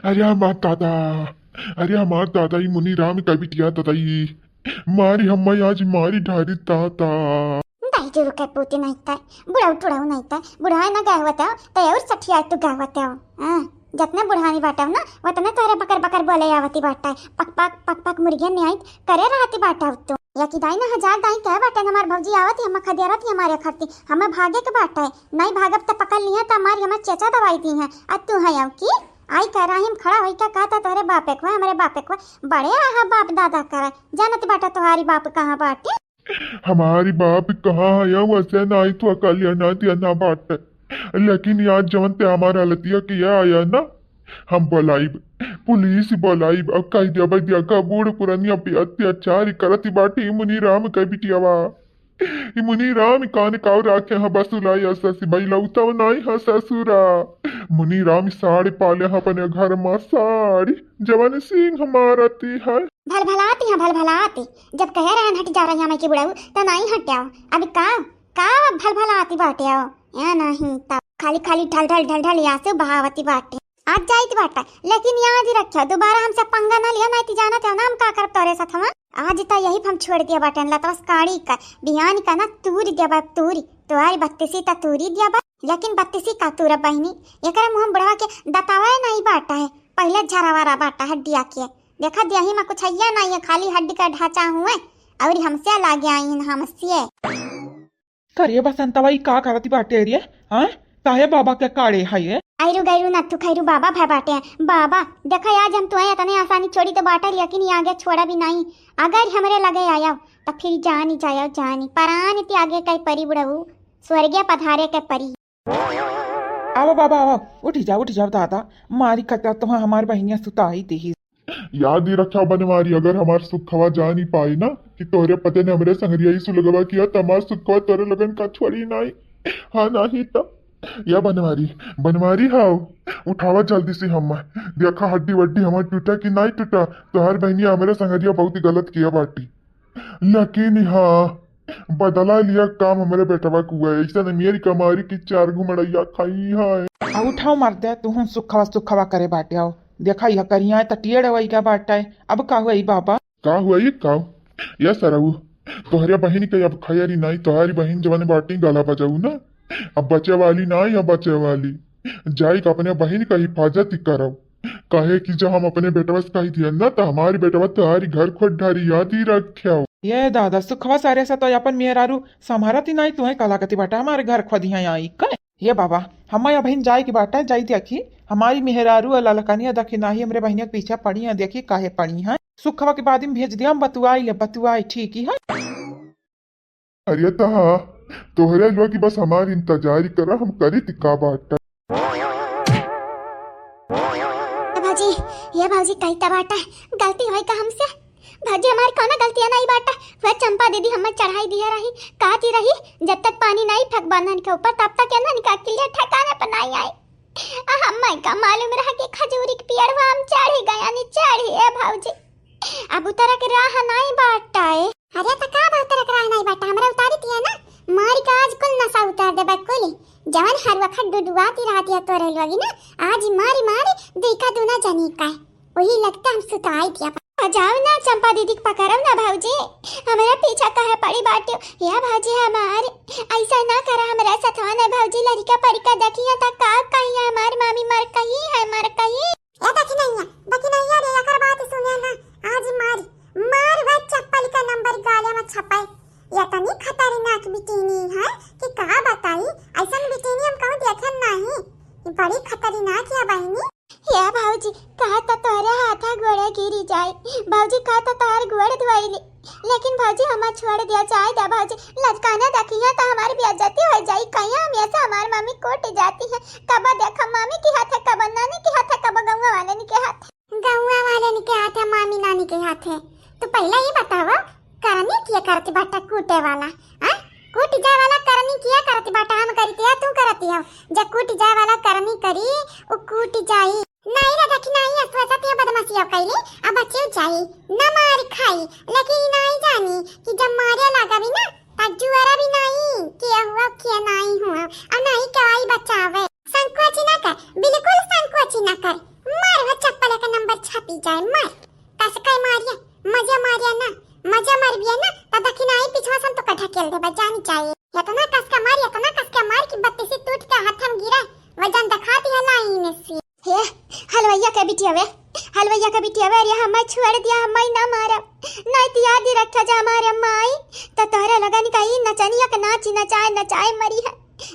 अरे हमार दादा, अरे हमार दादा, ई मुनी राम का बिटिया दादा, ई मारी हम्मा आज मारी ढारी दादा। दाई जुरु के पूती नहीं तय, बुढ़ऊ टुढ़ऊ नहीं तय, बुढ़ाए ना गए होते हो, तय और सठिया तू गए होते हो। हाँ, जतने बुढ़ानी बाटा हो ना, वतने तोहरे बकर बकर बोले आवती बाटा है। पक पक, पक पक मुर्गियन नहीं आई, करे रहती बाटा हो तू। या कि दाई ना हजार दाई कहे बाटे, हमार भौजी आवत ही, हम खदेरत ही हमारे खरती, हमें भागे के बाटे, नहीं भागब त पकड़ लिया त हमारी हमें चेचा दवाई दी है। आ तू है अब की आई का राही में खड़ा होई का कहता तोहरे बापे को, हमरे बापे को, बड़े रहा बाप दादा करे, जानत बाटा तोहारी बाप कहाँ बाटे। हमारी बाप कहाँ है, वैसे ना आई तो कल्याण ना दिया ना बाटे, लेकिन यार जवन ते हमारा हालतिया किया आया ना, हम बोलाइब, पुलिस बोलाइब, अब कह दिया भाई दिया का बूढ़ पुरनिया पे अत्याचार करत बाटे मुनी राम का बिटियावा। ई मुनी राम कान काव राखे ह बसुला या ससुर, बैलौता नाई ह ससुरा। मुनी राम साड़ी पाले ह अपने घर मा साड़ी, जवन सिंह मारती है। भलभलाती ह भलभलाती, जब कहे रहन हट जा रही हमें की बुढ़ऊ, त नाई हट्याओ। अब का, का भलभलाती बाट्याओ? या नहीं त खाली खाली ढल ढल ढल ढल यासु बहावती बाटे। आज जाइत बाटा, लेकिन याद ही रखियो, दोबारा हमसे पंगा ना लिया, नहीं तो जानत हो ना हम का करब तोरे साथ हवा। आज त यही हम छोड़ दिया बाटे, लतवा से काढ़ी का, बिहान का ना तूरी दिया बा, तूरी, तोहारी बत्तीसी त तूरी दिया बा, लेकिन बत्तीसी का तूरा बहिनी, एकरा मुँह में बुढ़वा के दतावे नहीं बाटा है, पहले झरावारा बाटा हड्डिया के। देखा देही में कुछ हैया नहीं है, खाली हड्डी का ढांचा हुए, और हमसे लागे आई हमसे। करिए बसंतवा, ई का करती बाटे रे? हाँ, काहे बाबा के काढ़े है ये? आयरु गैरु नत्थु खैरु बाबा भय बाटे। बाबा, देखा आज हम तुहे इतने आसानी छोड़ी तो बाटा, लेकिन ये आगे छोड़ा भी नहीं। अगर हमरे लगे आया, तो फिर जानी जाया जानी, परान इति आगे कई परी बुढ़ऊ, स्वर्गीय पधारे के परी। आवा बाबा, आवा, उठी जा, उठी जा दादा, मारी कटा तुहा हमार बहिनिया सुताई देही। याद ही रखा बनवारी, अगर हमार सुखवा जानी पाई ना कि तोहरे पते ने हमरे संगरिया ई सुलगवा किया, त हमार सुखवा तोरे लगन का छोड़ी नाई। हाँ, नाही त। या बनवारी, बनवारी हाव, उठावा जल्दी से हम। देखा हड्डी वड्डी हमार टूटा कि नाई टूटा, तोहार बहिनिया हमरे संगरिया बहुत ही गलत किया बाटी। लेकिन हाँ, बदला लिया काम हमरे बेटवा कुआ, ऐसा न मेरी कमारी की चार घुमड़ैया खाई है। आ उठाओ मर्दे, तू हम सुखवा सुखवा करे बाटे आओ। देखा यह करिया त टेढ़ वही का बाटा है। अब का हुआ ई बाबा? का हुआ ई का? या सरऊ, तोहरे बहिन के अब खैरी नाई, तोहरी बहिन जवन बाटी गला बजाऊ ना, अब बचे वाली ना या बचे वाली, जाई के अपने बहिन का हिफाजत ही करब। काहे कि जब हम अपने बेटवा से कही दिया ना, त हमारी बेटवा तोहारी घर खोद ढारी, याद ही रख्यो। ये दादा, सुखवा सारे से तो अपन मेहरारू संभारत ही नाई, तुहे का लागत बाटा हमारे घर खोदिया आई का? ये बाबा, हम या बहिन जाए के बाटा, जाई देखी, हमारी मेहरारू और ललकनिया देखी नाही, हमरे बहिनिया के पीछे पड़ी हैं, देखी काहे पड़ी हैं। सुखवा के बाद में भेज दिया, हम बतुआई ले, बतुआई ठीक ही है। अरे तहा, तोहरे लोग की बस हमार इंतजार करा, हम करी तिका बाटा। ए भौजी, ये भौजी कही त बाटा, गलती होई का हमसे? भौजी, हमार कौनो गलतिया नाहीं बाटा। वह चंपा दीदी हमें चढ़ाई दिया रही, कहती रही, "जब तक पानी नाहीं फेंकबा नहन के ऊपर, तब तक ये नहन का किलिया ठिकाने पर नाहीं आई।" आ हमें का मालूम रहा कि खजूरी के पेड़वा हम चढ़ी गया, नी चढ़ी, ए भौजी। अब उतरे के राह नाहीं बाटा ए। अरे त का बा उतरे के राह नाहीं बाटा, हमरा उतारी दिया ना, मारी का आज कुल नशा उतार देबा कुल। जवन हर वक्त डुडुआती रहती है तोरे लोगी ना, आज मारी मारी देखा दूना जनी का। वही लगता हम सुताई दिया। आ जाओ ना चंपा दीदी के पकड़ो ना भौजी, हमरा पीछा काहे पड़ी बाटियो? या भौजी हमार, ऐसा ना करा हमरा सथवा ना भौजी, लड़का परिका देखिया त का कहिया हमार मामी मर कही है, मर कही। ए दखिनैया, दखिनैया रे, एकर बात सुने ना, आज मार, मार वह चप्पल का नंबर गाले में छपाए। ये तनी खतरनाक बिटिनी है कि का बताई, ऐसन बिटिनी हम कहूँ देखन नहीं। ये बड़ी खतरनाक है बहिनी। हे भौजी, कहा त तोहरे हाथा गोड़े गिरी जाए। भौजी, कहा त तोहर गोड़ धोइली। लेकिन भौजी, हमार छोड़ दिया, जाए दे भौजी। लजकाना देखिया त हमार बेइज्जती हो जाई। कहिया हम ऐसे हमार मम्मी कूट जाती है। कब देखा मम्मी की हाथ है, कब नानी की हाथ है, कब गौवा वाले के हाथ। गौवा वाले के हाथ है, मामी नानी के हाथ है। तो पहले ही बताओ, करनी किया करती बाटा कूटे वाला, हाँ? कूट जाए वाला करनी किया करती बाटा, हम करती है, तू करती हो। जब कूट जाए वाला करनी करी, उ कूट जाई। नाहीं रे, देखी नाहीं, असुआ साथ यहाँ बदमाशी अब कैली, अब बच्चे जाई। न मार खाई, लेकिन ई नाहीं जानी कि जब मारे लागा भी ना, तब जुआरा भी नाहीं, किया हुआ, किया नाहीं हुआ, और नाहीं कवाई बचावे। संकोच ना कर, बिल्कुल संकोच ना कर। मार वो चप्पल का नंबर छपी जाए, मार। कस के मारिया, मजा मारिया ना, मजा मार बिया ना, त दखिनाई पिछवा से हम तो का ढकेल देबा, जानी जाए। इतना कस के मार, इतना कस के मार कि बत्तीसी टूट के हाथ में गिरा, वजन दिखाती है लाइन से। हे, हलवैया के बिटिया वे, हलवैया के बिटिया वे, अरे हमें छोड़ दिया, हमें ना मारा। नहीं तो याद ही रखा जा हमारे माई, तो तोहरे लगन का ही नचनिया के नाची नचाए नचाए मरी है।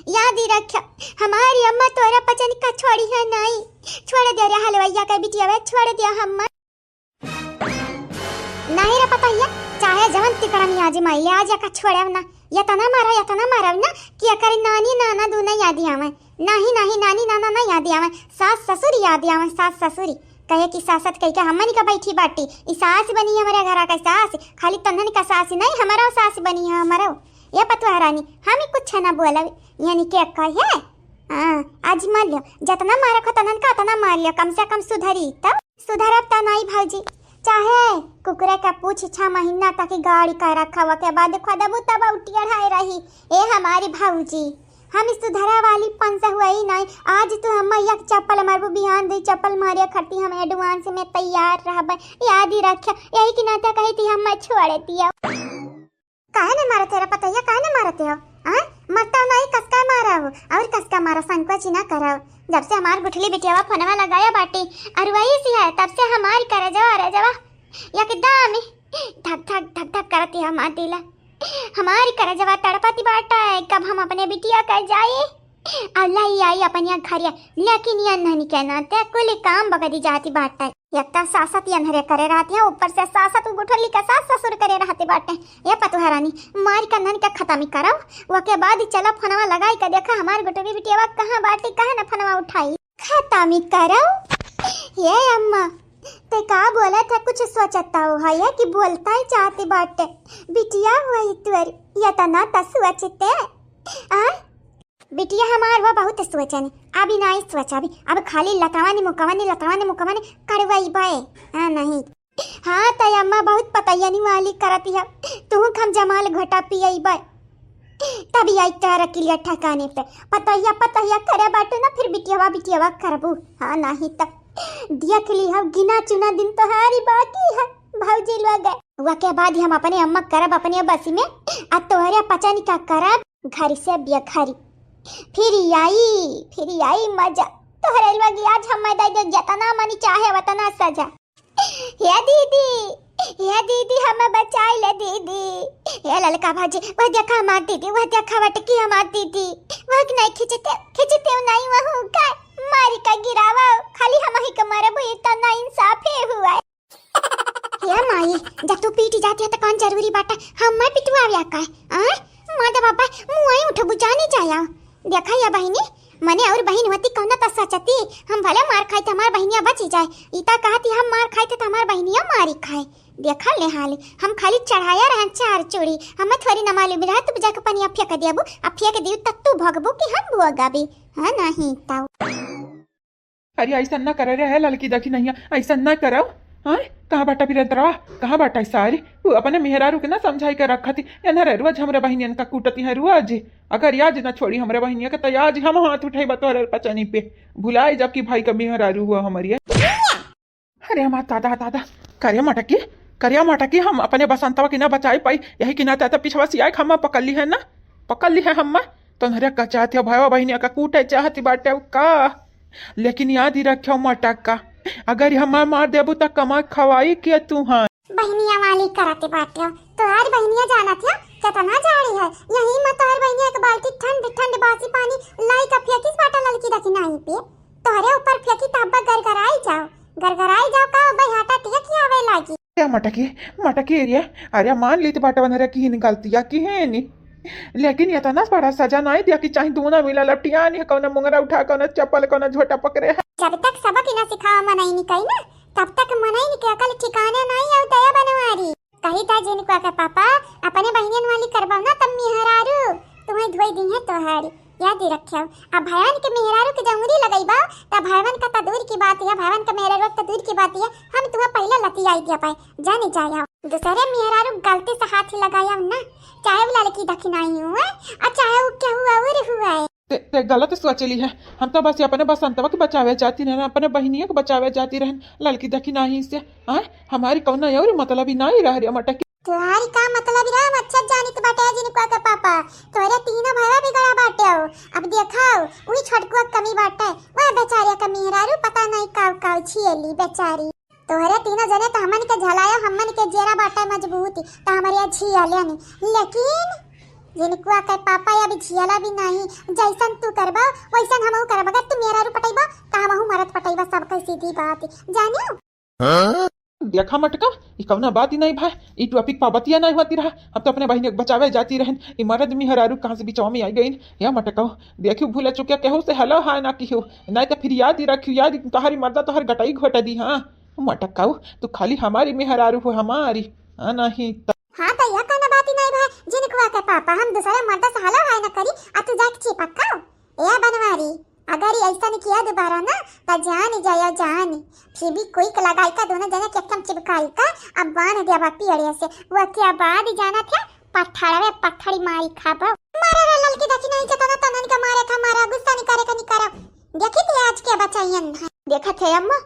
याद ही रखा, हमारी अम्मा तोहरा पचन का छोड़ी है नहीं। छोड़ दिया रे हलवैया के बिटिया वे, छोड़ दिया हमें। नहीं रे पतोहिया, चाहे जवन तिकड़म आजमाई ले, आज एका छोड़ब ना। एतना मारा, एतना मारब ना कि एकर नानी नाना दूनो याद आवे। नहीं, नहीं, नानी नाना ना याद आवे, सास ससुर याद आवे, सास ससुर। कहे कि सासत कह के हमनी का बैठी बाटी, ई सास बनी हमरे घरा का सास, खाली तन्हन का सास नहीं, हमरो सास बनी है, हमरो। ये पतुआ रानी, हम ही कुछ ना बोलब, यानी के कहे, हाँ, आजमा लियो, जतना मारे को तनन का उतना मार लियो, कम से कम सुधरी तो। सुधरब त नाई भौजी, चाहे कुकुरे के पूछ छह महीना तक गाड़ी का रखा, ओके बाद खोदबू तब उटियर है रही। ए हमारी भौजी, हम सुधरा वाली पंस हुई नहीं। आज तू हम एक चप्पल मारबू, बिहान दो चप्पल मारे खरती हम advance में तैयार रहबे। याद ही रखे, यही के नाते कही थी हम छोड़ दिया। काहे नहीं मारत है रे पतोहिया, काहे नहीं मारत हो? हाँ, मरता नहीं, कसका मारा हो, और कसका मारा, संकोच ही ना करो। जब से हमार गुठली बिटियावा फोनवा लगाया बाटी, और वही सी है, तब से हमारी करजवा, रजवा एकदम ही धक धक धक धक करती है हमार दिला। हमारी करजवा तड़पती बाटा है, कब हम अपने बिटिया का जाए। अल्लाह ही आई अपन यहाँ घरिया, लेकिन ये नहीं कहना ते कुल काम बगदी जाती बाटा है। एक तो सासत ये नहरे करे रहती है, ऊपर से सासत उ गुठली का सास ससुर करे रहते बाटे। ये पतुहा रानी, मार का नन के खत्म ही करो, ओके बाद ही चला फोनवा लगाई के देखा हमार गुठली बिटियावा कहाँ बाटी, काहे न फोनवा उठाई। खत्म ही करो। ये अम्मा, ते का बोला था, कुछ सोचता हो है कि बोलता ही चाहते बाटे। बिटिया हुआ ही तुअर, ये तना त सोचते। आ? बिटिया हमार वो बहुत सोचन, अभी नाई सोच, अभी, अब खाली लतवानी मुकवानी, लतवानी मुकवानी करवाई बाए। हाँ, नहीं। हाँ, तय अम्मा बहुत पतैयनी वाली करत है, तू हम जमाल घोटा पियई बाए। तभी आई तारा किलिया ठिकाने पे। पतैया, पतैया करे बाटू ना, फिर बिटियावा, बिटियावा करबू। हाँ, नहीं तब देख ली हम, गिना चुना दिन तोहारी बाकी है, भौजी लोग। वके बाद हम अपने अम्मा करब अपने बसी में, आ तोहरे पचन का करब। घर से बेघरी। फिर आई, फिर आई मजा। तोहरे लोग आज हमें दे दे जतना मनी चाहे वतना सजा। हे दीदी, हे दीदी, हमें बचाई ले दीदी। हे ललका भाजी, वह देखा हमार दीदी, वह देखा वटकी हमार दीदी। वह नहीं खींचते, खींचते नहीं वह का मारी का गिरावा, खाली हम ही के मारे, वो इतना इंसाफ है हुआ। हे माई, जब तू पीटी जाती है तो कौन जरूरी बाटा हम मैं पिटवावे का? आ? मादा बाबा, मुँह आई उठो बुझाने जाया। देखा या बहिनी, मने और बहिन होती कौन त सचती, हम भले मार खाई तो हमार बहिनिया बची जाए। इता कहती हम मार खाई तो हमार बहिनिया मारी खाए। देखा ले हाली, हम खाली चढ़ाया रहन चार चूड़ी, हमें थोड़ी न मालूम रहा तू जाके पनिया फेंक देबू, आ फेंक दियो तब तू भोगबू कि हम भोगबी, है नहीं तब। अरे ऐसा ना करे रे, है ललकी दखिनहिया, ऐसा ना करो। हाँ, कहाँ बाटा बिरंतरवा, कहाँ बाटा सारी? वो अपने मेहरारू के ना समझाई के रखती, एनहरे रोज हमरे बहिनियन का कूटती है रोज। अगर याद ना छोड़ी हमरे बहिनिया के, तो आज हम हाथ उठाई बतोरे पचनी पे, भुलाई जबकि भाई का मेहरारू हुआ हमारी है। अरे हमार दादा, दादा, करे मटकी, करे मटकी, हम अपने बसंतवा के ना बचाई पाई, यही के नाते तो पिछवा से आए हम पकड़ ली है ना, पकड़ ली है हम। तोहरे का चाहत है भाईवा बहिनिया का कूटे चाहती बाटे का? लेकिन याद ही रखियो मटक्का, अगर हमार मार देबू त कमा खवाई के तू हाँ। बहिनिया वाली करत बाटे, तोहार बहिनिया जानत है केतना जाड़ी है, यही में तोहार बहिनिया एक बाल्टी ठंड ठंड बासी पानी लाई का फेंकिस बाटा ललकी दखिनही पे, तोहरे ऊपर फेंकी तब गरगराई जाओ, गरगराई जाओ का बहियाटा तिया खियावे लागी। अरे मटकी, मटकी रे, अरे मान ली तो बाटा बनरे की हिन गलतिया की है नी, लेकिन ये तो ना बड़ा सजा नहीं दिया कि चाहे दूना मिला लपटिया नहीं, कौन मुंगरा उठा, कौन चप्पल, कौन झोटा पकड़े है। जब तक सबक ही ना सिखावा मनई नहीं कही ना, तब तक मनई नहीं के अकल ठिकाने नहीं आऊ दया बनवारी। कही था जिनको के पापा, अपने बहिनियन वाली करबाओ ना तब मेहरारू तुम्हें धोई दी है तोहारी। याद ही रखियो, अब भयवन के मेहरारू के जंगुरी लगइबा, त भयवन का त दूर की बात है, भयवन के मेहरारू त दूर की बात है, हम तुम्हें पहले लतियाई दिया पाए, जाने जाया। दूसरे मेहरारू गलती से हाथ ही लगाया ना, चाहे वो ललकी दखिनही हुए, और चाहे वो केहू और हुए। ते, ते गलत सोचली है, हम तो बस अपने बसंतवा के बचावे जाती रहन, अपने बहिनिया के बचावे जाती रहन, ललकी दखिनही से, हाँ, हमारी कौनो और मतलब ही नहीं रह रे मटकी। तोहारी का मतलब रे, हम अच्छा जानित बाटे जिनको के पापा, तोहरे तीनों भैया बिगड़ा बाटे हो। अब देखाओ, उही छोटकुआ के कमी बाटे, वह बेचारे का मेहरारू पता नहीं काव काव छिएली बेचारी। तोहरे तीनों जने तो हमन के झलायो, हमन के जेरा बाटे मजबूत, तो हमारे यहाँ झियाले नहीं। लेकिन जिनको के पापा या भी झियाला भी नहीं, जैसन तू करबा वैसन हमहू करबा। अगर तू मेहरारू पटैबा तो हमहू मरद पटैबा, सबके सीधी बात जानियो। हाँ? देखा मटका, ई कौना बात ही नहीं भाई, ई topic पा बतिया नहीं होती रहा। हम तो अपने बहिनी के बचावे जाती रहन, ई मरद मेहरारू कहाँ से बिचवा में आई गई। या मटका, देखियो भूला चुकिया केहू से hello hi ना किहो, नहीं तो फिर याद ही रखियो, याद तोहरी मर्दा तोहर गटाई घोटा दी। हाँ मटका, तू खाली हमारी मेहरारू हो हमारी, हाँ नहीं तो। हाँ तो यह कौना बात ही नहीं भाई, जिनको के पापा हम दूसरे मर्दा से hello hi ना करी, आ तू जाके चिपकाओ। ए बनवारी, अगर ये ऐसा नहीं किया दोबारा ना, तो जान ही जाया जान। फिर भी कोई के लगाई का दोनों जने के एकदम चिपकाई का, अब बांध दिया बा पियड़े से। वो क्या बाद ही जाना था, पत्थर में पत्थर ही मारी खाबो। मारे रे ललकी दखिनही, जतना तनन का मारे था मारा, गुस्सा नहीं करे का नहीं करो। देखी थी आज के बचाइयन है। देखा थे अम्मा,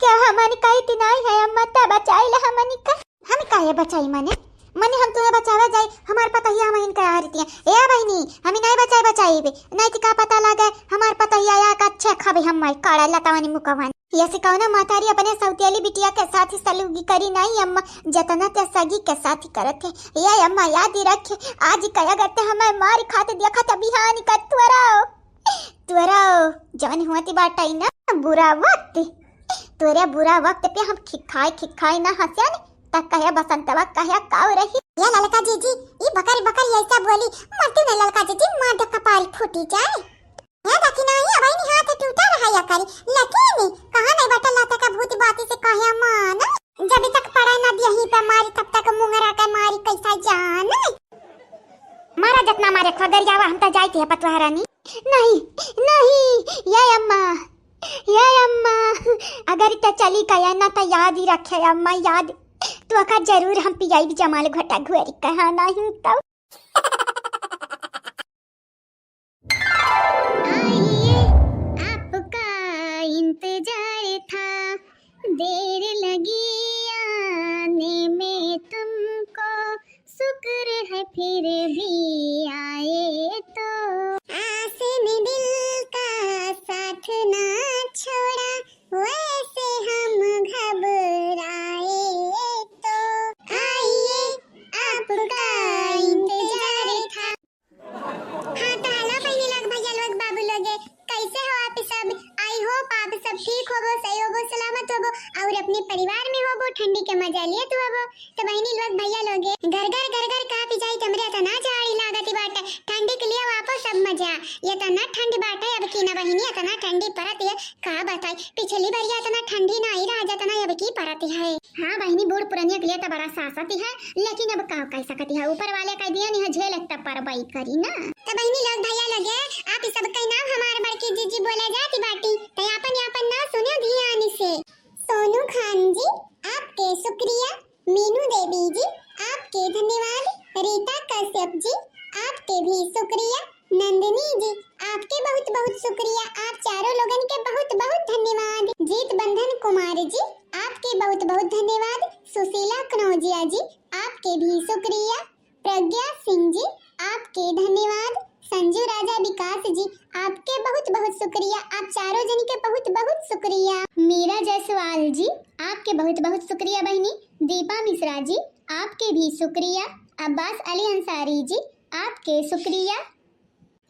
क्या हमन कही थी नहीं है अम्मा, तब बचाई ला हमनी का। हम काहे बचाई मने? मने हम तुम्हें बचावे जाई, हमार पतोहिया हम इनका आ रही है। ए बहिनी, हम नहीं बचाई बचाई बे, नहीं तो का पता लगे हमार पतोहिया या का अच्छे खाबे हम माई काड़ा लतावनी मुकवानी। ये से कौनो महतारी अपने सौतेली बिटिया के साथ ही सलूगी करी नहीं अम्मा, जतना ते सगी के साथ ही करत है। ये अम्मा याद ही रखे, आज कया करते हमें मार खाते देखा त बिहान कर तुअराओ। तोरा जवन हुआ ती बाटई ना बुरा वक्त, तोरे बुरा वक्त पे हम खिखाई खिखाई ना हंसियन, त कहे बसंतवा कहे काऊ रही। ये ललका जीजी, ई बकर बकर ऐसा बोली, मरती नहीं ललका जीजी, मार दे कपारी फूटी जाए। ये देखी ना, ये अबई नहीं हाथ टूटा रहा या करी, लेकिन कहाँ नहीं बटल लाता का भूत बाती से कहे मान। जब तक पड़ा ना दिया ही पे मारी, तब तक मुंगरा के मारी कैसा जान। मारा जतना मारे खगरियावा, हम त जाई थी पतवाह रानी। नहीं, नहीं, ये अम्मा, ये अम्मा, अगर त चली गया ना त याद ही रखे अम्मा, याद। तो का जरूर हम पियाई जमाल घोटा घुआरी कहा नहीं तो। आइए, आपका इंतजार था, देर लगी आने में तुमको, शुक्र है फिर भी आए तो। आस ने दिल का साथ ना छोड़ा, वैसे हम घबराए तो। आइए, आपका इंतजार था। हाँ, तो hello बहिनी लोग, भैया लोग, बाबू लोग, कैसे हो आप सब? I hope आप सब ठीक होबो, सही होबो, सलामत होबो और अपने परिवार में होबो, ठंडी के मजा लेत होबो। तो बहिनी लोग, भैया लोग, घर घर घर घर कहाँ पिजाई तमरे तना जाई। लेकिन अब का कह सकती है, ऊपर वाले कह दिया नहीं है, झेल त परबई करी ना। त बहिनी लोग, भैया लोग, आप ई सब के नाम हमार बड़की जीजी बोला जाती बाटी, त आपन आपन नाम सुनो ध्यान से। सोनू खान जी, आपके शुक्रिया। मीनू देवी जी, आपके धन्यवाद। रीता कश्यप जी, आपके भी शुक्रिया। नंदिनी जी, आपके बहुत बहुत शुक्रिया, आप चारों लोगन के बहुत बहुत धन्यवाद। जीत बंधन कुमार जी, आपके बहुत बहुत धन्यवाद। सुशीला कनौजिया जी, आपके भी शुक्रिया। प्रज्ञा सिंह जी, आपके धन्यवाद। संजू राजा विकास जी, आपके बहुत बहुत शुक्रिया, आप चारों जन के बहुत बहुत शुक्रिया। मीरा जायसवाल जी, आपके बहुत बहुत शुक्रिया बहिनी। दीपा मिश्रा जी, आपके भी शुक्रिया। अब्बास अली अंसारी जी, आपके शुक्रिया।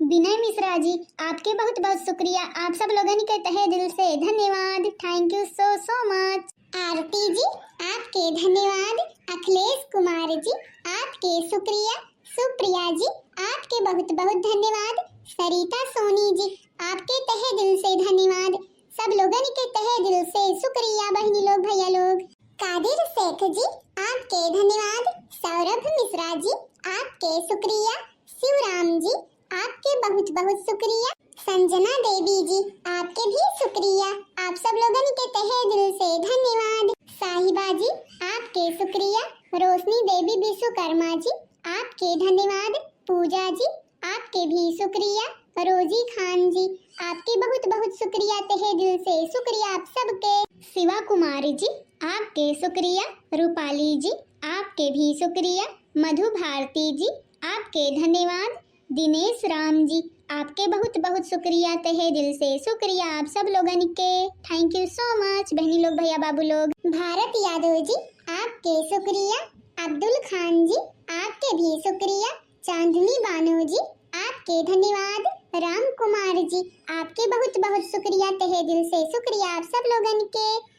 विनय मिश्रा जी, आपके बहुत बहुत शुक्रिया, आप सब लोगन के तहे दिल से धन्यवाद। Thank you so so much। आरती जी, आपके धन्यवाद। अखिलेश कुमार जी, आपके शुक्रिया। सुप्रिया जी, आपके बहुत बहुत धन्यवाद। सरिता सोनी जी, आपके तहे दिल से धन्यवाद। सब लोगन के तहे दिल से शुक्रिया बहिनी लोग, भैया लोग। कादिर शेख जी, आपके धन्यवाद। सौरभ मिश्रा जी, आपके शुक्रिया। शिवराम जी, आपके बहुत बहुत शुक्रिया। संजना देवी जी, आपके भी शुक्रिया, आप सब लोगन के तहे दिल से धन्यवाद। साहिबा जी, आपके शुक्रिया। रोशनी देवी विश्वकर्मा जी, आपके धन्यवाद। पूजा जी, आपके भी शुक्रिया। रोजी खान जी, आपके बहुत बहुत शुक्रिया, तहे दिल से शुक्रिया आप सबके। शिवा कुमारी जी, आपके शुक्रिया। रूपाली जी, आपके भी शुक्रिया। मधु भारती जी, आपके धन्यवाद। दिनेश राम जी, आपके बहुत बहुत शुक्रिया, तहे दिल से शुक्रिया आप सब लोगन के। Thank you so much बहनी लोग, भैया बाबू लोग। भारत यादव जी, आपके शुक्रिया। अब्दुल खान जी, आपके भी शुक्रिया। चांदनी बानो जी, आपके धन्यवाद। राम कुमार जी, आपके बहुत बहुत शुक्रिया, तहे दिल से शुक्रिया आप सब लोगन के।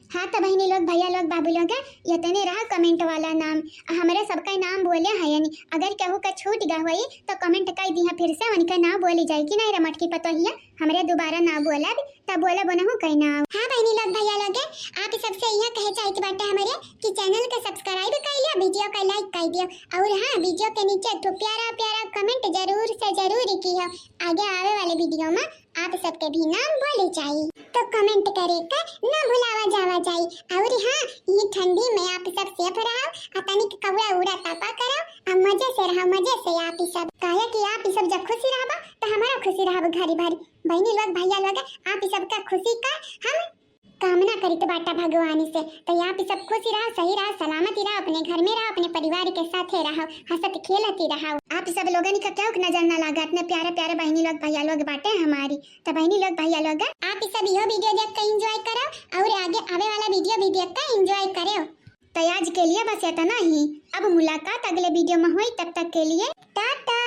हाँ, त बहिनी लोग, भैया लोग, बाबू लोग, इतने रहा comment वाला नाम। हमरे सबका नाम बोले हयनी, अगर केहू का छूट गा होई तो comment कर दिहा फिर से, उनका नाम बोली जाए कि नहीं रे मटकी पतोहिया, हमरे दोबारा ना बोलब, तब बोलब उनहू कई नाम। हाँ बहिनी लोग, भैया लोग, आप सबसे यह कहे चाहित बाटे हमरे कि channel के subscribe कर लिया, video का like कर दियो, और हाँ, video के नीचे एक ठो प्यारा प्यारा comment जरूर से जरूर किहो। आगे आवे वाले video में आप सबके भी नाम बोले जाई। तो comment करे का ना भुलावा जावा जाई। और हाँ, ये ठंडी में आप सब safe रहो, आ तनिक कौड़ा उड़ा तापा करो, आ मजे से रहो, मजे से आप ही सब। काहे कि आप ही सब जब खुशी रहबा, तो हमारा खुशी रहब घरी भरी। बहिनी लोग, भैया लोग, आप ही सबका खुशी का हम कामना करित बाटा भगवान से। तो आप ही सब खुशी रहो, सही रहो, सलामत ही रहो, अपने घर में रहो, अपने परिवार के साथे रहो, हंसत खेलत ही रहो। आप ही सब लोगन का केहू के नजर ना लागा, इतने प्यारे प्यारे बहिनी लोग, भैया लोग बाटे हमारी। तो बहिनी लोग, भैया लोग, आप ही सब यो video देख के enjoy करो और आगे आवे वाला video भी देख के enjoy करो। तो आज के लिए बस इतना ही। अब मुलाकात अगले video में होई, तब तक के लिए टाटा।